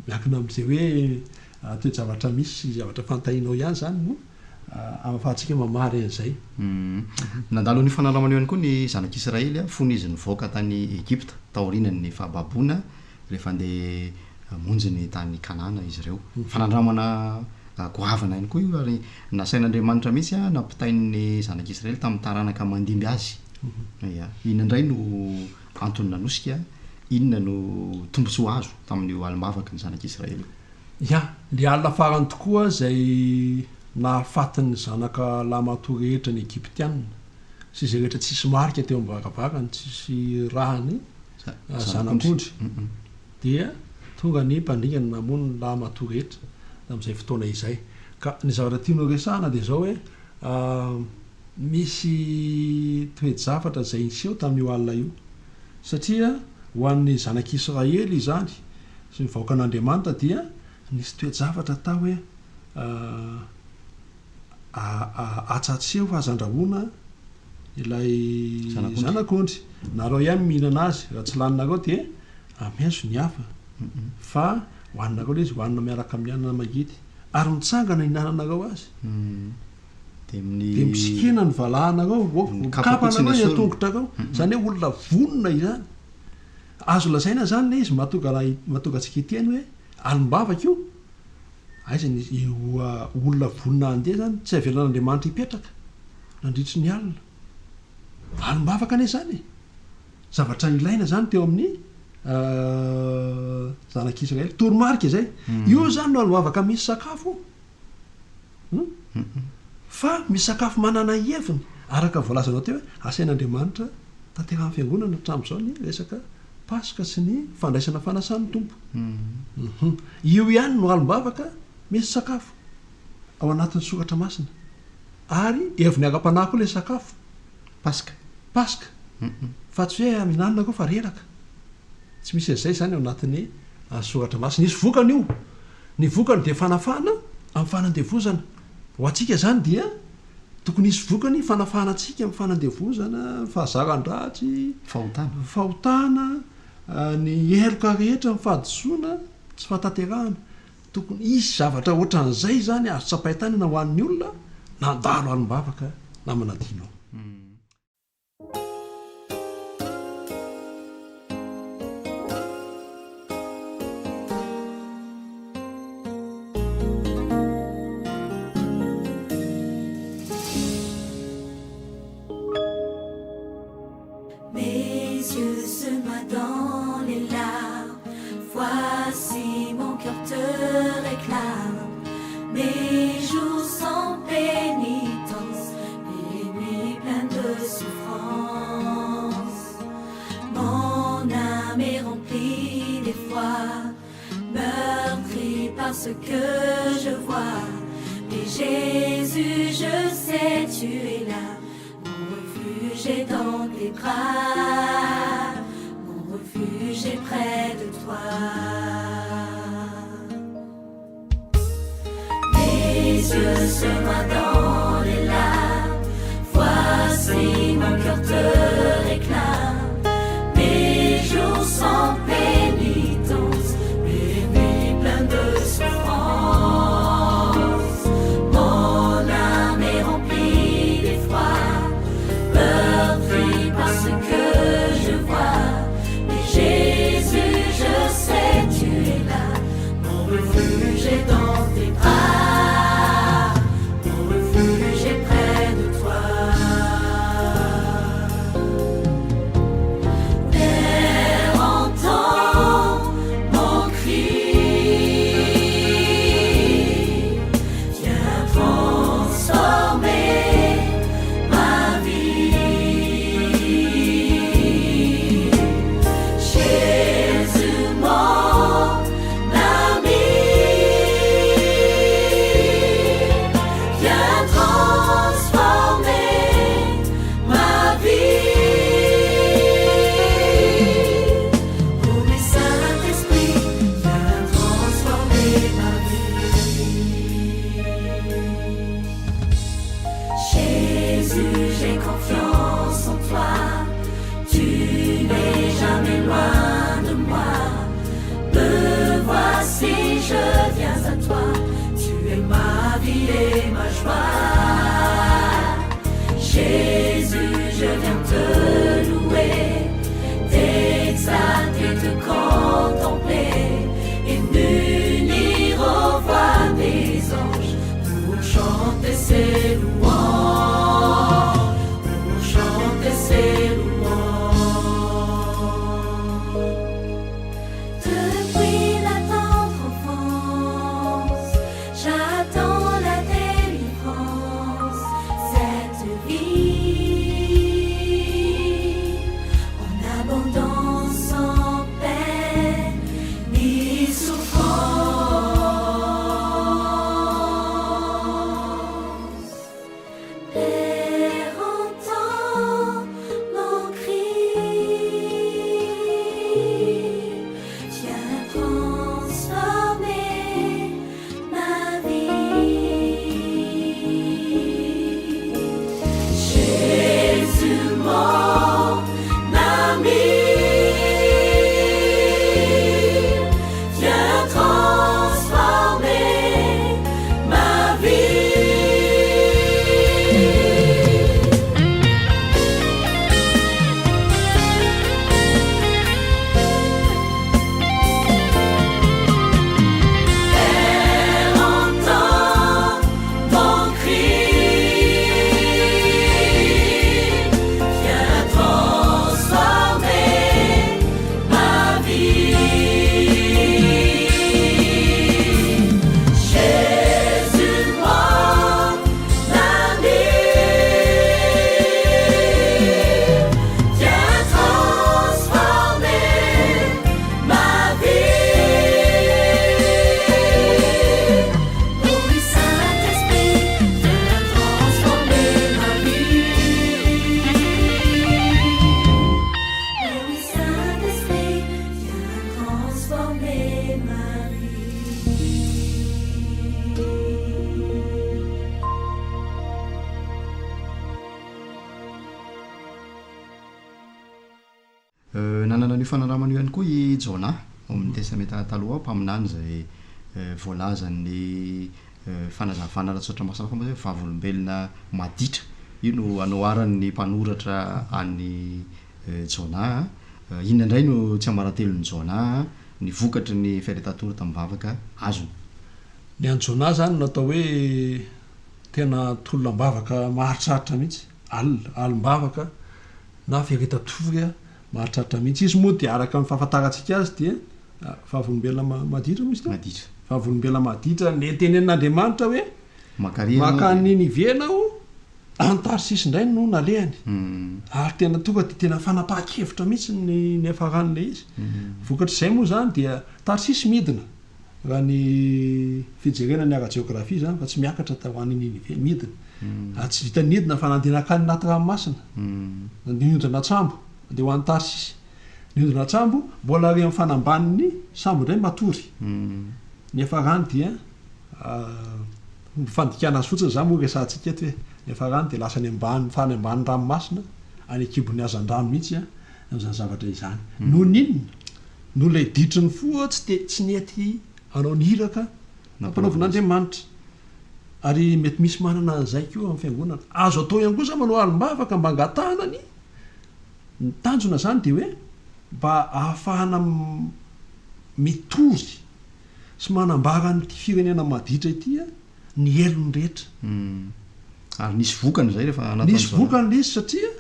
miankina amin'izay hoe toe-javatra misy sy zavatra fantahinao ihany izany no. ahafahantsika mamaly an'izay. Nandalo an'io fanandramana io ihany koa ny zanak'Israely fony izy nivoaka tany Egypta, taorian'ny fahababoana, rehefa handeha hamonjy ny tany Kanana izy ireo. Fanandramana goavana ihany koa io ary nasain'Andriamanitra mihitsy nampitain'ny zanak'Israely tamin'ny taranaka mandimby azy. Ia. Inona indray no antony nanosika, inona no tombontsoa azo tamin'io alim-bavaky ny zanak'Israely io? Ya, le alina farany tokoa izay nahafaty ny zanaka lahimatoa rehetra ny Egyptiana sy izay rehetra tsisy marika teo am-baravarany, tsisy ràny zanak'ondry, dia tonga ny mpandringana namono ny lahimatoa rehetra tamin'izay fotoana izay. Ka ny zavatra tiany horesahana dia izao hoe, misy toe-javatra izay niseho tamin'io alina io, satria ho an'ny zanak'Israely izany, sy ny vahoakan'Andriamanitra dia nisy toe-javatra atao hoe atsatseho fa aza andrahoina ilay zanak'ondry. Nareo ihany mihinana azy, raha tsy laninareo dia amezo ny hafa fa hohaninareo ilay izy, hohanina miaraka amin'ny anana mangidy ary mitsangana hihinananareo azy. Dia misikina ny valahanareo, mikapa anareo ny tongotrareo. Izany hoe olona vonona izany. Azo lazaina izany ilay izy mahatonga raha mahatonga antsika hiteny hoe alim-bavaka io, aiza ny io olona vonona handeha izany tsy avelan'Andriamanitra hipetraka nandritry ny alina. Alim-bavaka anie izany e! Zavatra nilaina izany teo amin'ny zanak'Israely. Toromarika izay. Io izany no alim-bavaka misy sakafo. Hum? Fa misakafo manana heviny, araka ny voalazanao teo hoe asain'Andriamanitra tanterahan'ny Fiangonana hatramin'izao ny resaka Paska sy ny fandraisana fanasan'ny Tompo. Hum. Io ihany no alim-bavaka misy sakafo ao anatin'ny Soratra Masina. Ary heviny ara-panahy koa ilay sakafo. Paska. Paska. Fa tsy hoe mihinanana koa fa reraka. Tsy misy an'izay izany ao anatin'ny Soratra Masina. Hisy vokany io. Ny vokany dia fanafahana amin'ny fanandevozana. Ho antsika izany dia tokony hisy vokany fanafahana antsika amin'ny fanandevozana, ny fahazaran-dratsy, Fahotana. fahotana, ny heloka rehetra, ny fahadisoana, tsy fahatanterahana. Tokony hisy zavatra ohatran'izay izany azo tsapain-tanana ho an'ny olona nandalo alim-bavaka namana Dino. Mes yeux se noient dans les larmes Voici mon cœur te réclame Mes jours sont pénitence Mes nuits pleines de souffrance Mon âme est remplie d'effroi Meurtrie par ce que je vois Mais Jésus, je sais, tu es là Mon refuge est dans tes bras Mon refuge est près de toi Mes yeux se noient dans les larmes Voici mon cœur te réclame Mes jours sont pénitence Mes nuits pleines de souffrance Mon âme est remplie d'effroi Meurtrie par ce que je vois Mais Jésus, je sais, tu es là Mon refuge est dans tes bras. Nanana an'io fanandramana io ihany koa i Jona, ao amin'ny Testamenta Taloha, mpaminany izay voalazan'ny fanazavana ara-tsoratra masina hafa moa hoe vavolombelona maditra. Io no anoharan'ny mpanoratra an'i Jona. Inona indray no tsiambaratelon'i Jona, ny vokatry ny fiaretan-tory tamin'ny vavaka azony? Ny an'i Jona izany no atao hoe tena tolona am-bavaka maharitraritra mihitsy, alina, alim-bavaka na fiaretan-tory maharitraritra mihitsy. Izy moa dia araka ny fahafantarantsika azy dia vavolombelona maditra moa izy teo? Maditra. Vavolombelona maditra netenenin'Andriamanitra hoe Makaria ianao makany dia. Ninive ianao, any Tarsisy indray no nalehany. Ary tena tonga dia tena fanapahan-kevitra mihitsy ny niafaran'ilay izy. Vokatr'izay moa izany dia Tarsisy midina. Raha ny fijerena ny ara-jeografia izany fa tsy miakatra tao any Ninive, midina. Ary tsy vitan'ny nidina fa nandeha nankany anaty ranomasina. Nandeha niondrina an-tsambo, nandeha ho any Tarsisy. Niondrina an-tsambo, mbola ary amin'ny fanambanin'ny sambo indray matory. Niafarany dia, fandikana azy fotsiny izany moa resahantsika eto e, niafarany dia lasa any ambany, farany ambanin'ny ranomasina, any an-kibon'ny hazandrano mihitsy amin'izany zavatra izany. Noho ny inona? Noho ilay ditry ny fo tsy te tsy nety hanao ny iraka nampanaovin'Andriamanitra. Ary mety misy manana an'izay koa amin'ny fiangonana. Azo atao ihany koa izany manao alim-bavaka mba hangatahana ny ny tanjona izany dia hoe mba ahafahana mitory sy manambara an'ity firenena maditra ity ny helony rehetra. Ary nisy vokany izay rehefa nataon'izao. Nisy vokany ilay izy satria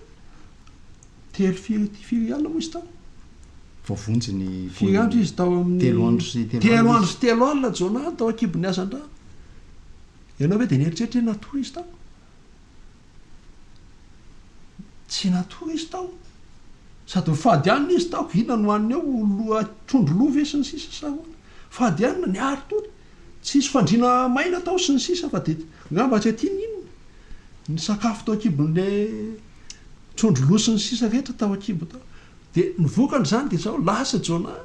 Telo firy firy alina moa izy tao? Voavonjy ny Firy andro izy tao amin'ny Telo andro sy telo Telo alina andro sy telo alina Jonah tao an-kibon'ny hazandrano. Ianao ve dia nieritreritra hoe natory izy tao? Tsy natory izy tao. Sady nifady hanina izy tao, inona no haniny eo, loha trondro lo ve sy ny sisa sa ahoana? Fady hanina, niari-tory. Tsisy fandriana maina tao sy ny sisa fa dia angamba tsy aty ny inona? Ny sakafo tao an-kibon'ilay trondro lo sy ny sisa rehetra tao an-kibo tao. Dia ny vokany izany dia izao, lasa Jonah,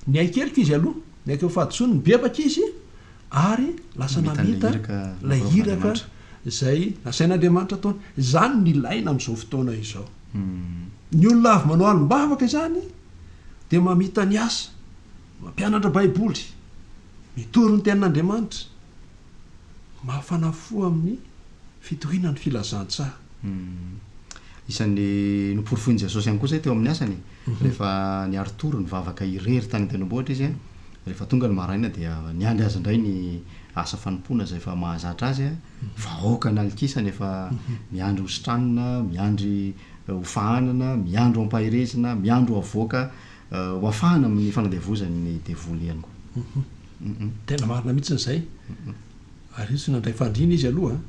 niaiky heloka izy aloha, niaiky ny fahadisoany, nibebaka izy ary lasa Namita namita ilay iraka ilay iraka nampanaovin'Andriamanitra. izay nasain'Andriamanitra ataony. Izany no ilaina amin'izao fotoana izao. Ny olona avy manao alim-bavaka izany dia mamita ny asa. Mampianatra Baiboly, mitory ny Tenin'Andriamanitra, mafana fo amin'ny fitoriana ny filazantsara. Isan'ny noporofoin'i Jesosy ihany koa izay teo amin'ny asany, rehefa niari-tory nivavaka irery tany an-tendrombohitra izy, rehefa tonga ny maraina dia niandry azy indray ny asa fanompoana izay efa mahazatra azy, vahoaka an'alikisany efa miandry hositranina, miandry hofahanana, miandry ho ampaherezina, miandry ho avoaka Ho afahana amin'ny fanandevozan'ny devoly ihany koa. Tena marina mihitsy izay. Ary io tsy nandray fandriana izy aloha an.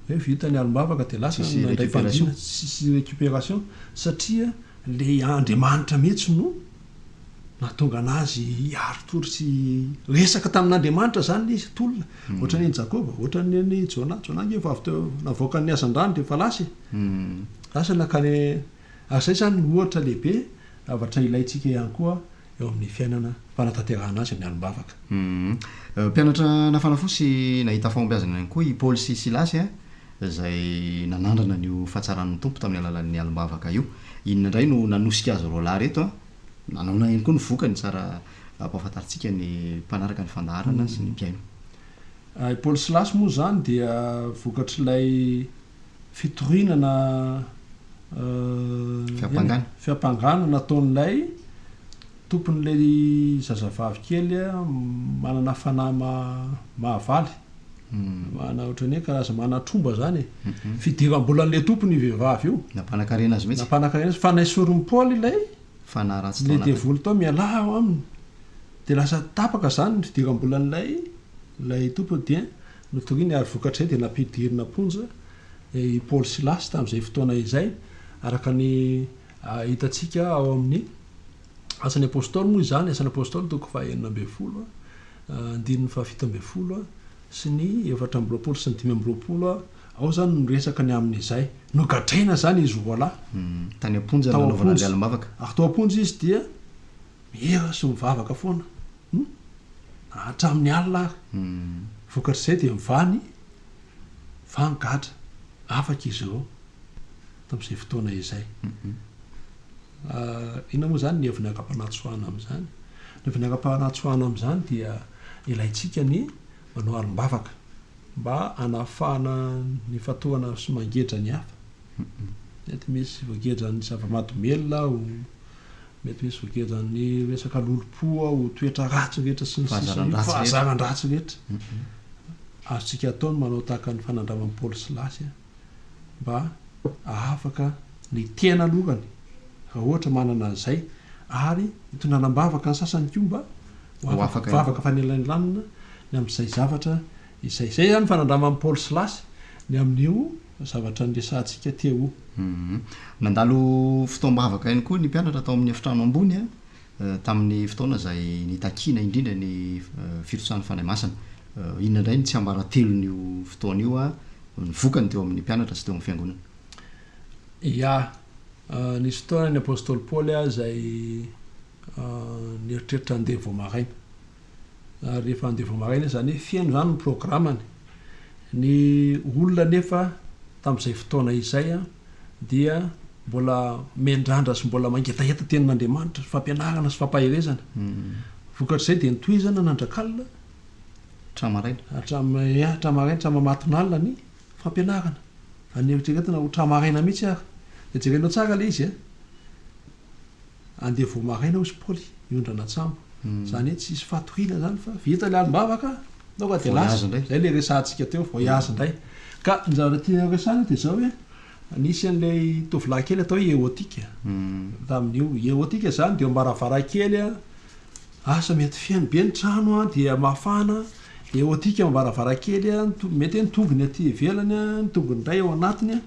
Hoe vita ny alim-bavaka dia lasa Tsisy nandray récupération. fandriana, tsisy récupération satria le Andriamanitra mihitsy no nahatonga anazy hiari-tory sy resaka tamin'Andriamanitra izany le izy, tolona. Ohatran'ny an'i Jakoba, ohatran'ny an'i Jonah. Jonah ange vao avy teo navoakan'ny hazandrano dia efa lasa e. Lasa nankany Ary izay izany no ohatra lehibe zavatra ilaintsika ihany koa eo amin'ny fiainana fanatanterahana azy amin'ny alim-bavaka. Mpianatra nafana fo sy nahita fahombiazana ihany koa i Paoly sy Silasy izay nanandrana an'io fahatsaran'ny Tompo tamin'ny alalan'ny alim-bavaka io. Inona indray no nanosika azy roalahy ireto? Nanaona ihany koa ny vokany tsara ampahafantarintsika ny mpanaraka ny fandaharana sy ny mpihaino. I Paoly sy Silasy moa izany dia vokatr'ilay fitoriana na Fiampangana. fiampangana nataon'ilay tompon'ilay zazavavy kely manana fanahy mahavaly, manana ohatran'ny hoe karazana manan-tromba izany e. Fidiram-bolan'ilay tompony io vehivavy io. Nampanankarena azy mihitsy. Nampanankarena azy fa nesorin'i Paoly ilay Fanahy ratsy tao ilay anatiny. devoly tao, mialà ao aminy. Dia lasa tapaka izany ny fidiram-bolan'ilay ilay tompony dia Notoriny ary vokatr'izay dia nampidirina am-ponja i Paoly sy Silasy tamin'izay fotoana izay, araka ny hitantsika ao amin'ny Asan'ny Apostoly moa izany, Asan'ny Apostoly toko faha-16, andininy faha-17 sy ny 24 sy ny 25, ao izany no miresaka ny amin'izay. Nogadraina izany izy roalahy. Tany am-ponja Tao nanaovana am-ponja. ny alim-bavaka. Ary tao am-ponja izy dia mihira sy mivavaka foana. Hum. Hatramin'ny alina ary. Vokatr'izay dia mivaha ny mivaha ny gadra. Afaka izy ireo tamin'izay fotoana izay. Inona moa izany ny heviny ara-panatsoahana amin'izany? Ny heviny ara-panatsoahana amin'izany dia ilaintsika ny manao alim-bavaka mba hanafahana ny fatorana sy mangeja ny hafa. Mety misy voagejan'ny zava-mahadomelina aho, mety misy voagejan'ny resaka lolompo aho, toetra ratsy rehetra sy ny sisa, fahazaran-dratsy rehetra. Azontsika atao ny manao tahaka ny fanandraman'i Paoly sy Lasy mba hahafaka ny tena alohany raha ohatra manana an'izay ary hitondrana am-bavaka ny sasany koa mba ho afaka vavaka fanelanelanana ny amin'izay zavatra izay. Izay izany ny fanandraman'i Paoly sy Lasy ny amin'io zavatra niresahantsika teo io. Nandalo fotoam-bavaka ihany koa ny mpianatra tao amin'ny efitrano ambony tamin'ny fotoana izay nitakiana indrindra ny firotsahan'ny Fanahy Masina. Inona indray ny tsiambaratelon'io fotoana io, ny vokany teo amin'ny mpianatra sy teo amin'ny fiangonana? Ya. Nisy fotoana ny apostoly Paoly izay nieritreritra handeha vao maraina. Ary rehefa handeha vao maraina izy, izany hoe feno izany ny programany. Ny olona anefa tamin'izay fotoana izay dia mbola miandrandra sy mbola mangetaheta tenin'Andriamanitra, fampianarana sy fampaherezana. Vokatr'izay dia nitohizana nandrak'alina Hatramin'ny maraina. Hatramin'ny, ya, hatramin'ny maraina, hatramin'ny mamatonalina ny fampianarana. Fa nieritreretina ho tra-maraina mihitsy ary. Dia jerenao tsara ilay izy an. Andeha vao maraina hozy Paoly hiondrana an-tsambo. Izany hoe tsisy fatoriana izany fa vita ilay alim-bavaka, tonga dia lasa. Izay ilay resahantsika teo, voyage indray. Ka ny zavatra tiana horesahina dia izao hoe, nisy an'ilay tovolahy kely atao hoe Eotika tamin'io. Eotika izany dia eo am-baravarankely Asa mety feno be ny trano an, dia mafana, dia eotika eo am-baravarankely an, mety hoe ny tongony aty ivelany an, ny tongony indray ao anatiny an,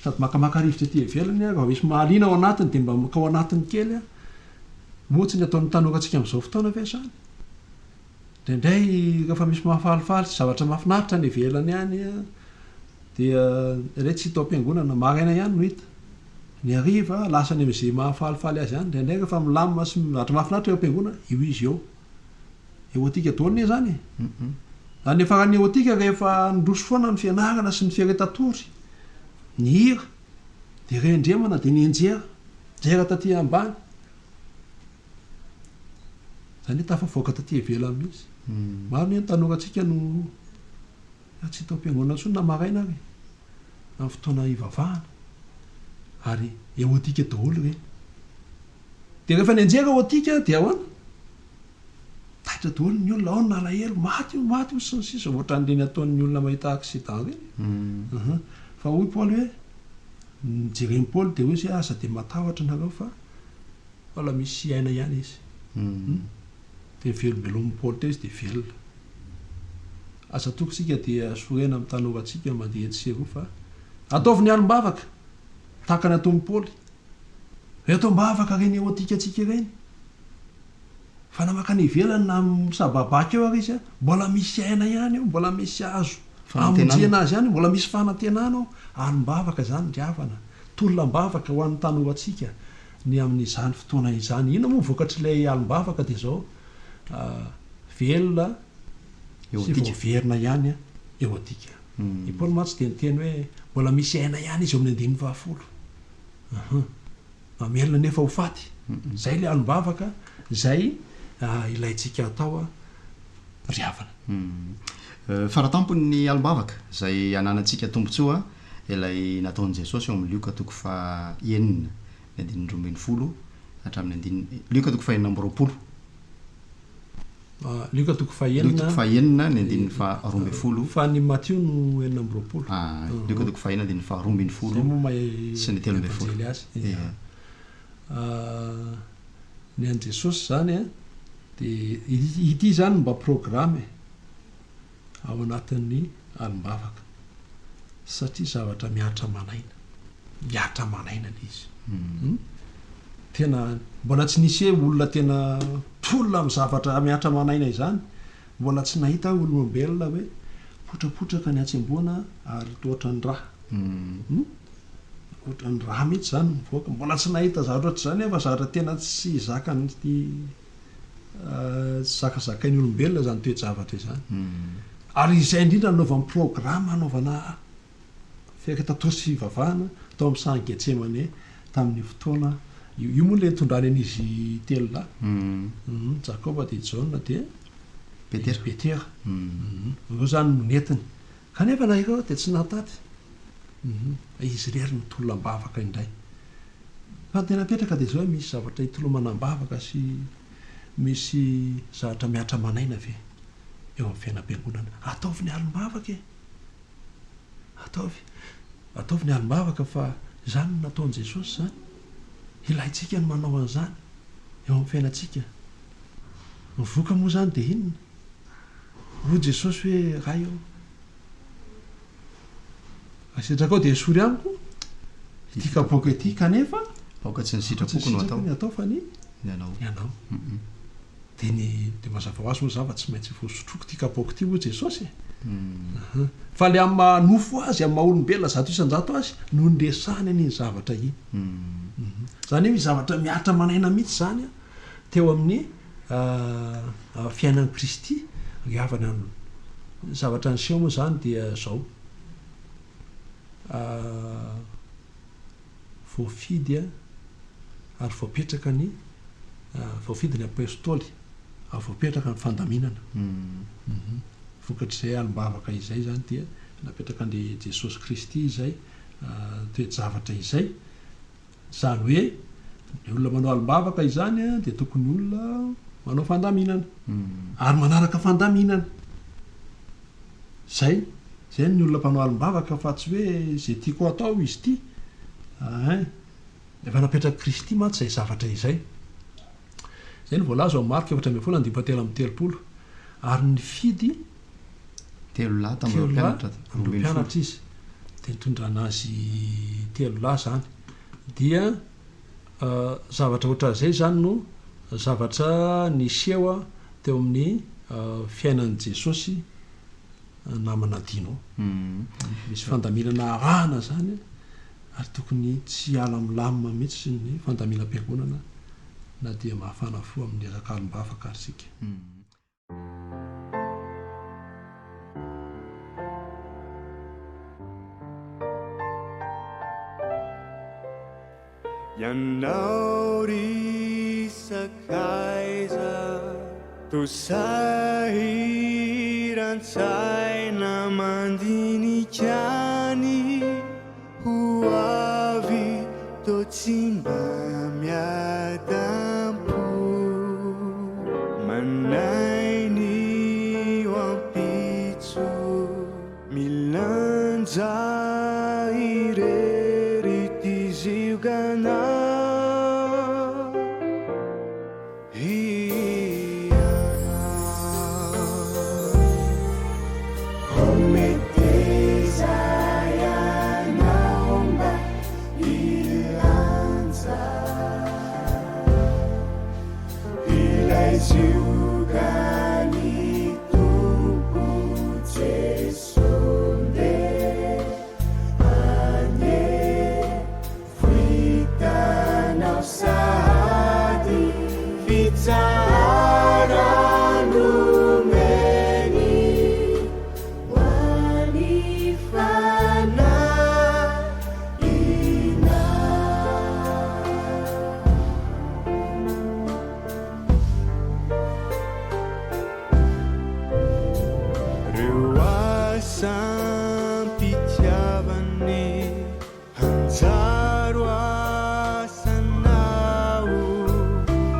sady makamaka rivotra aty ivelany an, raha misy mahaliana ao anatiny dia mba mankao anatiny kely an. Moa tsy ny ataon'ny tanorantsika amin'izao fotoana ve izany? Indraindray rehefa misy mahafalifaly sy zavatra mahafinaritra any ivelany any an, dia ireny tsy hita ao am-piangonana, maraina ihany no hita. Ny hariva, lasa any amin'izay mahafalifaly azy any. Indraindray rehefa milamina sy zavatra mahafinaritra eo am-piangonana, io izy eo. Eotika daholo anie izany e. Ary ny niafaran'ny eotika rehefa niroso foana ny fianarana sy ny fiaretan-tory, ny hira, dia rendremana dia nianjera, nianjera taty ambany. Izany hoe tafavoaka taty ivelany mihitsy. Maro anie ny tanorantsika no Fa tsy tao am-piangonana intsony na maraina ary amin'ny fotoana hivavahana. Ary eotika daholo ireny. Dia rehefa nianjera eotika dia ahoana? Taitra daholo ny olona, ao ny nalahelo, maty io, maty io, sy ny sisa, ohatran'ireny ataon'ny olona mahita accident ireny. Uhum. Fa hoy Paoly hoe, nojeren'i Paoly dia hoy izy hoe aza dia matahotra nareo fa mbola misy aina ihany izy. Hum. Dia velombelomin'i Paoly teo izy dia velona. Aza toky isika dia sorena amin'ny tanorantsika mandeha etsy sy eroa fa ataovy ny alim-bavaka tahaka ny ataon'i Paoly. Reto am-bavaka ireny eotikantsika ireny. Fa na mankany ivelany na misababaka eo ary izy, mbola misy aina ihany eo, mbola misy azo amonjena azy ihany, mbola misy fanantenana ao. Alim-bavaka izany ry havana. Tolona am-bavaka ho an'ny tanorantsika ny amin'izany fotoana izany. Inona moa ny vokatr'ilay alim-bavaka dia izao, velona sy voaverina ihany eo antika. I Paoly mantsy dia niteny hoe mbola misy aina ihany izy eo amin'ny andininy fahafolo. Uhum. Mamelona nefa ho faty. Izay ilay alim-bavaka izay ilaintsika atao ry havana. Faratampony ny alim-bavaka izay ananantsika tombontsoa ilay nataon'i Jesosy ao amin'ny Lioka toko fahenina ny andininy 12 hatramin'ny andininy Lioka toko fahenina amby 20. Lioka toko fahenina. Lioka toko fahenina ny andininy faha 12. Fa ny Matio no 26. Ah, Lioka toko fahenina andininy faha 12 Izay moa mahay sy ny 13. Evanjely azy. Ia. Ny an'i Jesosy izany an, dia ity izany mba programa e, ao anatin'ny alim-bavaka. Satria zavatra mihatra aman'aina. Mihatra aman'aina ilay izy. Tena mbola tsy nisy hoe olona tena tolona amin'ny zavatra mihatra aman'aina izany. Mbola tsy nahita aho olombelona hoe potrapotraka ny hatsembohana ary toa ohatran'ny rà. Ohatran'ny rà mihitsy izany no mivoaka. Mbola tsy nahita zavatra ohatr'izany aho fa zavatra tena tsy zakan'ny tsy zakazakain'ny olombelona izany toe-javatra izany. Ary izay indrindra no nanaovany programa hanaovana Fiaikatatory sy fivavahana tao amin'ny sahan'i Getsemane tamin'io fotoana Io io moa ilay nitondrany an'izy telolahy. Jakoba dia Jaona dia Petera. Petera. Ireo izany no nentiny. Kanefa na ireo dia tsy nahataty. Izy irery no nitolona am-bavaka indray. Fa ny tena mipetraka dia izao hoe misy zavatra itolomana am-bavaka sy misy zavatra mihatra aman'aina ve eo amin'ny fiainam-piangonana? Ataovy ny alim-bavaka e! Ataovy. Ataovy ny alim-bavaka fa izany no nataon'i Jesosy izany. Ilaintsika ny manao an'izany eo amin'ny fiainantsika. Ny voka moa izany dia inona? Hoy Jesosy hoe, Ray ô, raha sitrakao dia esory amiko ity kapoaka ity, kanefa Aoka tsy ny sitrapoko no atao. Ny atao fa ny Ny anao. Ny anao. Dia ny dia mazava ho azy moa izany fa tsy maintsy voasotroko ity kapoaka ity hoy Jesosy e. Aha. Fa ilay amin'ny maha nofo azy, amin'ny maha olombelona 100% azy no niresahany an'iny zavatra iny. Izany hoe misy zavatra mihatra aman'aina mihitsy izany an, teo amin'ny fiainan'i Kristy ry havana. Ny zavatra niseho moa izany dia izao, voafidy ary voapetraka ny voafidy ny apostoly ary voapetraka ny fandaminana. Vokatr'izay alim-bavaka izay izany dia napetraka an-dry Jesosy Kristy izay toe-javatra izay. Izany hoe ny olona manao alim-bavaka izany dia tokony olona manao fandaminana ary manaraka fandaminana. Izay, izay ny olona mpanao alim-bavaka fa tsy hoe izay tiako atao izy ity. Ein. Efa napetrak'i Kristy mantsy izay zavatra izay. Izay no voalaza ao Marka 14 andininy fahatelo amby telopolo. Ary nifidy Telo lahy tamin'ireo telo lahy mpianatra amin'ireo 12. mpianatra izy. Dia nitondrana azy telo lahy izany. Dia zavatra ohatran'izay izany no zavatra niseho teo amin'ny fiainan'i Jesosy namana Dino. Misy fandaminana arahana izany ary tokony tsy hiala amin'ny lamina mihitsy ny fandaminam-piangonana na dia mahafana fo amin'ny resaka alim-bavaka ary isika. Ianao ry sakaiza toa sahiran-tsaina mandinika ny ho avy toa tsy mba miadam-po manahy ny ho ampitso Milanja irery ity zioganao Ianao. Meteza ianao mba hilanja ilay ziogan'ny Tompo Jeso ndeha anie Vao hitanao sahady fitsarana nomeny ho an'ny fanahinao. Reo asam-pitiavany hanjary ho asanao,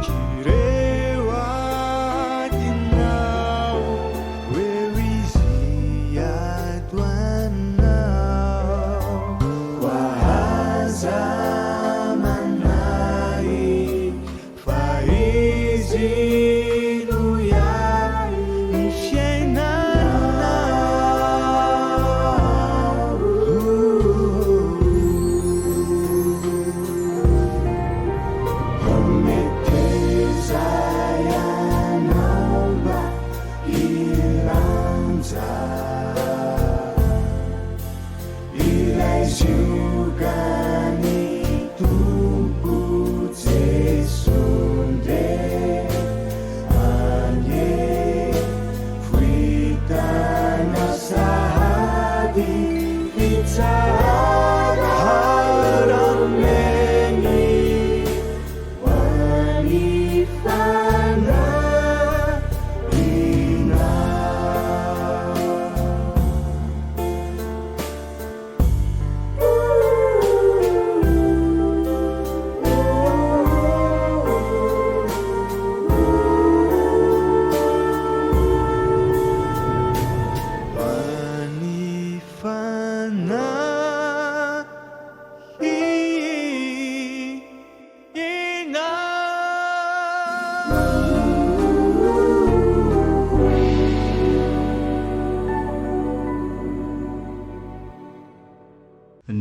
k'ireo adinao eo izy hiady ho anao. Koa aza manahy Fa izy no hiahy ny fiainanao. Meteza ianao mba hilanja ilay ziogan'ny Tompo Jeso ndeha.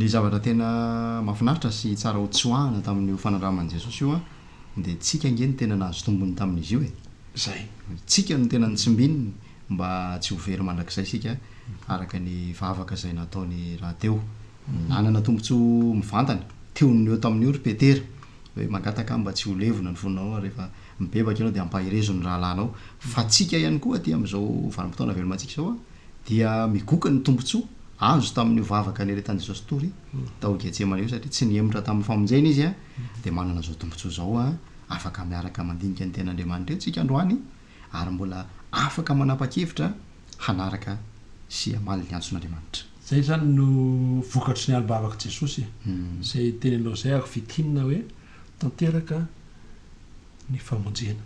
Ny zavatra tena mahafinaritra sy tsara ho tsoahana tamin'io fanandraman'i Jesosy io dia tsika ange no tena nahazo tombony tamin'izy io e! Zay. Tsika no tena notsimbininy mba tsy ho very mandrakizay isika araka ny vavaka izay nataony rahateo. Nanana tombontsoa mivantana teo no eo tamin'io ry Petera hoe mangataka aho mba tsy ho levona ny fonao ary rehefa mibebaka ianao dia ampaherezo ny rahalahinao. Fa tsika ihany koa aty amin'izao vanim-potoana velomantsika izao dia migoka ny tombontsoa azo tamin'io vavaka niretan'i Jesosy tory tao Getsemane io satria tsy nihemotra tamin'ny famonjena izy dia manana izao tombontsoa izao afaka miaraka mandinika ny tenin'Andriamanitra eo tsika androany ary mbola afaka manapa-kevitra hanaraka sy hamaly ny antson'Andriamanitra. Izay izany no vokatry ny alim-bavak'i Jesosy e. Izay teneninao izay ary fintinina hoe tanteraka ny famonjena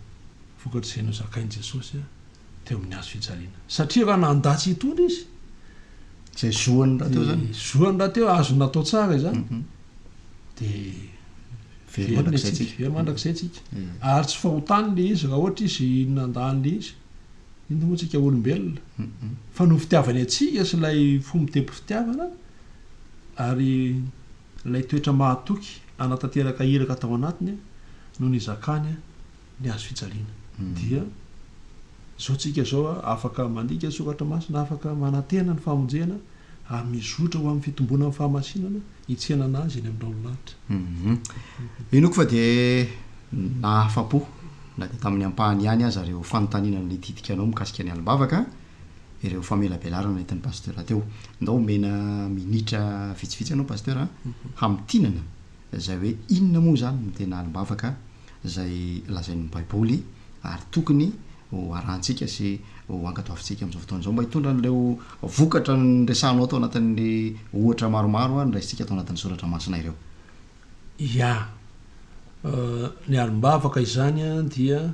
vokatr'izay nozakain'i Jesosy teo amin'ny hazo fijaliana. Satria raha nandà tsy hitondra izy, Izay zoany rahateo izany. Dia zoany rahateo, azony natao tsara izany. Dia Very mandrakizay tsika. Very mandrakizay tsika. Ary tsy fahotany ilay izy raha ohatra izy nandà an'ilay izy. Inona moa tsika olombelona. Fa noho fitiavany antsika sy ilay fo mitempo fitiavana ary ilay toetra mahatoky hanatanteraka iraka tao anatiny no nizakany ny hazo fijaliana. Dia izao tsika izao afaka mandika ny soratra masina, afaka manantena ny famonjena ary mizotra ho amin'ny fitomboana amin'ny fahamasinana hitsenana azy eny amin'ny rahon'ny lanitra. Inoako fa dia nahafa-po na dia tamin'ny ampahany ihany aza ireo fanontaniana nitidika anao mikasika ny alim-bavaka, ireo famelabelarana nentin'ny Pasteur teo. Ndao omena minitra vitsivitsy ianao Pasteur hamintinana izay hoe inona moa izany no tena alim-bavaka izay lazain'ny Baiboly ary tokony ho arahantsika sy ho ankatoavintsika amin'izao fotoana izao mba hitondra an'ireo vokatra niresahanao tao anatin'ny ohatra maromaro noraisintsika tao anatin'ny soratra masina ireo. Ya. Ny alim-bavaka izany dia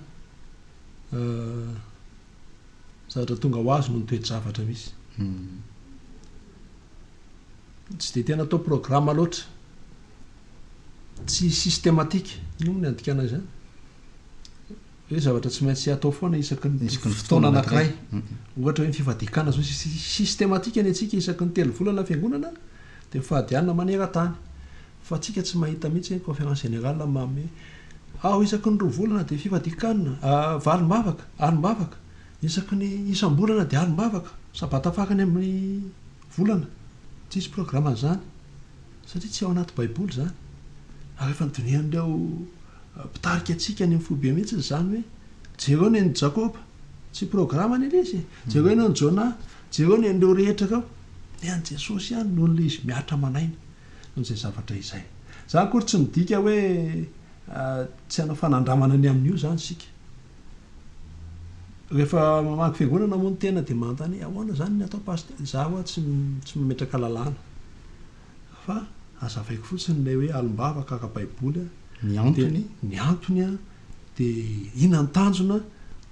zavatra tonga ho azy noho ny toe-javatra misy. Tsy dia tena atao programa loatra. Tsy systématique. Inona moa ny andikana izany? Hoe zavatra tsy maintsy atao foana isaky ny Isaky ny fotoana fotoana anankiray. anankiray. Ohatra hoe ny fifadian-kanina zao systématique ny antsika isaky ny telo volana ny fiangonana dia mifady hanina maneran-tany. Fa antsika tsy mahita mihitsy hoe conférence générale manome aho isaky ny roa volana dia fifadian-kanina, valim-bavaka, alim-bavaka, isaky ny isam-bolana dia alim-bavaka, sabata farany amin'ny volana. Tsisy programme an'izany satria tsy ao anaty baiboly izany. Ary efa nodinihan'ireo mpitarika antsika any amin'ny foibe mihitsy izany hoe jereo ny an'i Jakoba, tsy programme anie ilay izy e, jereo ny an'i Jonah, jereo ny an'ireo rehetra ireo. Ny an'i Jesosy ihany noho ilay izy mihatra aman'aina noho izay zavatra izay. Izany akory tsy midika hoe tsy hanao fanandramana ny amin'io izany isika. Rehefa mamaky fiangonana moa ny tena dia manontany hoe ahoana izany ny atao pasitera? Izaho ho'a tsy tsy mametraka lalàna fa hazavaiko fotsiny ilay hoe alim-bavaka ara-baiboly Ny dia antony? ny antony an, dia inona ny tanjona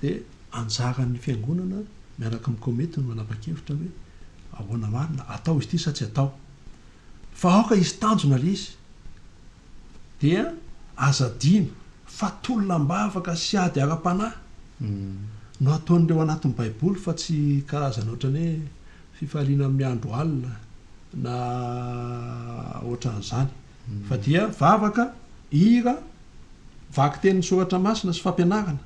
dia anjaran'ny fiangonana miaraka amin'ny komity no manapa-kevitra hoe ahoana marina, atao izy ity sa tsy atao. Fa aoka hisy tanjona ilay izy. Dia aza adino fa tolona am-bavaka sy ady ara-panahy no ataon'ireo anatin'ny Baiboly fa tsy karazana ohatran'ny hoe fifaliana amin'ny andro alina na ohatran'izany. Fa dia vavaka, hira, vakitenin'ny soratra masina sy fampianarana.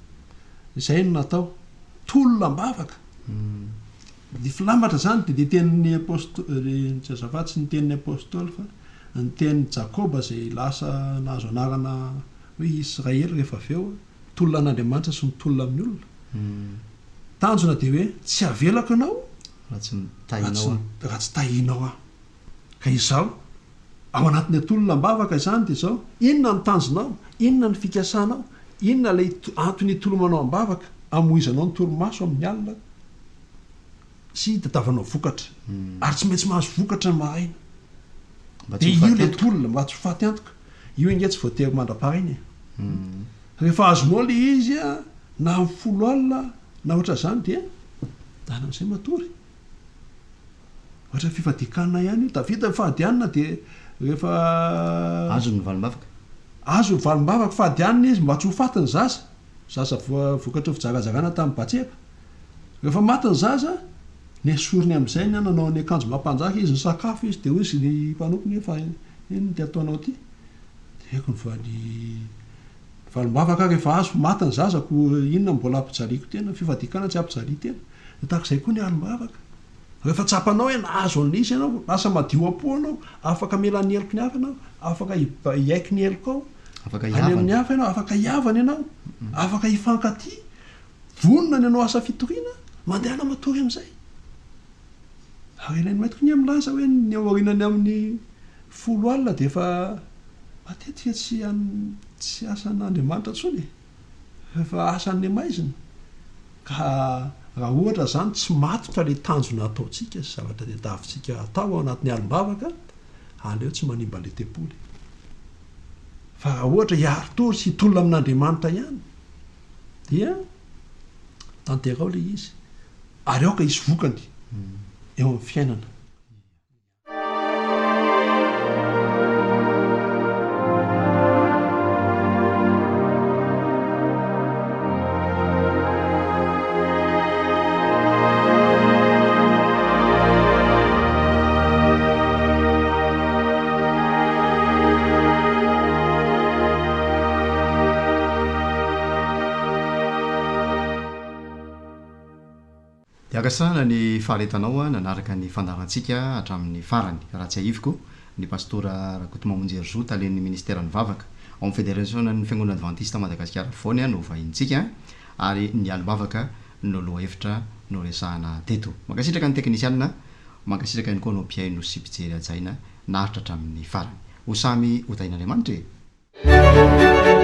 Izay no natao. Tolona am-bavaka. Ny filamatra izany dia ny tenin'ny Apostoly, tsy azafady tsy ny tenin'ny Apostoly fa ny tenin'i Jakoba izay lasa nahazo anarana hoe Israely rehefa avy eo, mitolona an'Andriamanitra sy mitolona amin'ny olona. Tanjona dia hoe tsy avelako ianao Raha tsy tahinao aho. Raha tsy tahinao aho. Ka izao, ao anatin'ny atolona am-bavaka izany dia izao, inona ny tanjonao, inona ny fikasanao, inona ilay antony itolomanao am-bavaka, amoizanao ny torimaso amin'ny alina sy itadiavanao vokatra. Ary tsy maintsy mahazo vokatra ny maraina. Mba tsy Dia ho io faty ilay antoka. tolona, mba tsy ho faty antoka. Io ange tsy voatery mandra-paraina e. Rehefa azonao ilay izy na amin'ny folo alina na ohatran'izany dia dana amin'izay matory. Ohatran'ny fifadian-kanina ihany io. Davida nifady hanina dia rehefa. Azony ny valim-bavaka. Azo ny valim-bavaka, fady hanina izy mba tsy ho faty ny zaza. Zaza vokatry ny fijarajagana tamin'i Batseba. Rehefa maty ny zaza. Nesoriny amin'izay ny nanao ny akanjo maha mpanjaka izy, nisakafo izy, dia hoy izy ny mpanompony hoe fa inona ity ataonao ity? Dia haiko ny valy valim-bavaka aho rehefa azo, maty ny zazako, inona no mbola hampijaliako tena, ny fifadian-kanina tsy hampijalian-tena. Dia tahaka izay koa ny alim-bavaka. Rehefa tsapanao hoe nahazo an'ilay izy ianao, lasa madio am-po ianao, afaka mila ny heloky ny hafa ianao, afaka hiaiky ny helokao Afaka any amin'ny hihavana. hafa ianao, afaka hihavana ianao, afaka hifankatia, vonona ny hanao asa fitoriana, mandehana matory amin'izay. Ary Ellen White koa anie milaza hoe ny ao aorianan'ny amin'ny folo alina dia efa matetika tsy an- tsy asan'Andriamanitra intsony e. Efa asan'ny maizina. Ka raha ohatra izany tsy matotra ilay tanjona ataontsika sy zavatra tadiavintsika hatao ao anatin'ny alim-bavaka, aleo tsy manimba ilay tempoly. Fa raha ohatra hiari-tory sy hitolona amin'Andriamanitra ihany, dia tanterao ilay izy ary aoka hisy vokany eo amin'ny fiainana. Dia ankasitrahana ny faharetanao nanaraka ny fandaharantsika hatramin'ny farany. Raha tsiahiviko, ny Pastora Rakotomamonjy Herizo, talen'ny Ministeran'ny Vavaka ao amin'ny Federasionan'ny Fiangonana Advantista Madagasikara Afovoany no vahinintsika ary ny alim-bavaka no lohahevitra noresahana teto. Mankasitraka ny teknisianina, mankasitraka ihany koa anao mpihaino sy mpijery hajaina naharitra hatramin'ny farany. Ho samy ho tahin'Andriamanitra e!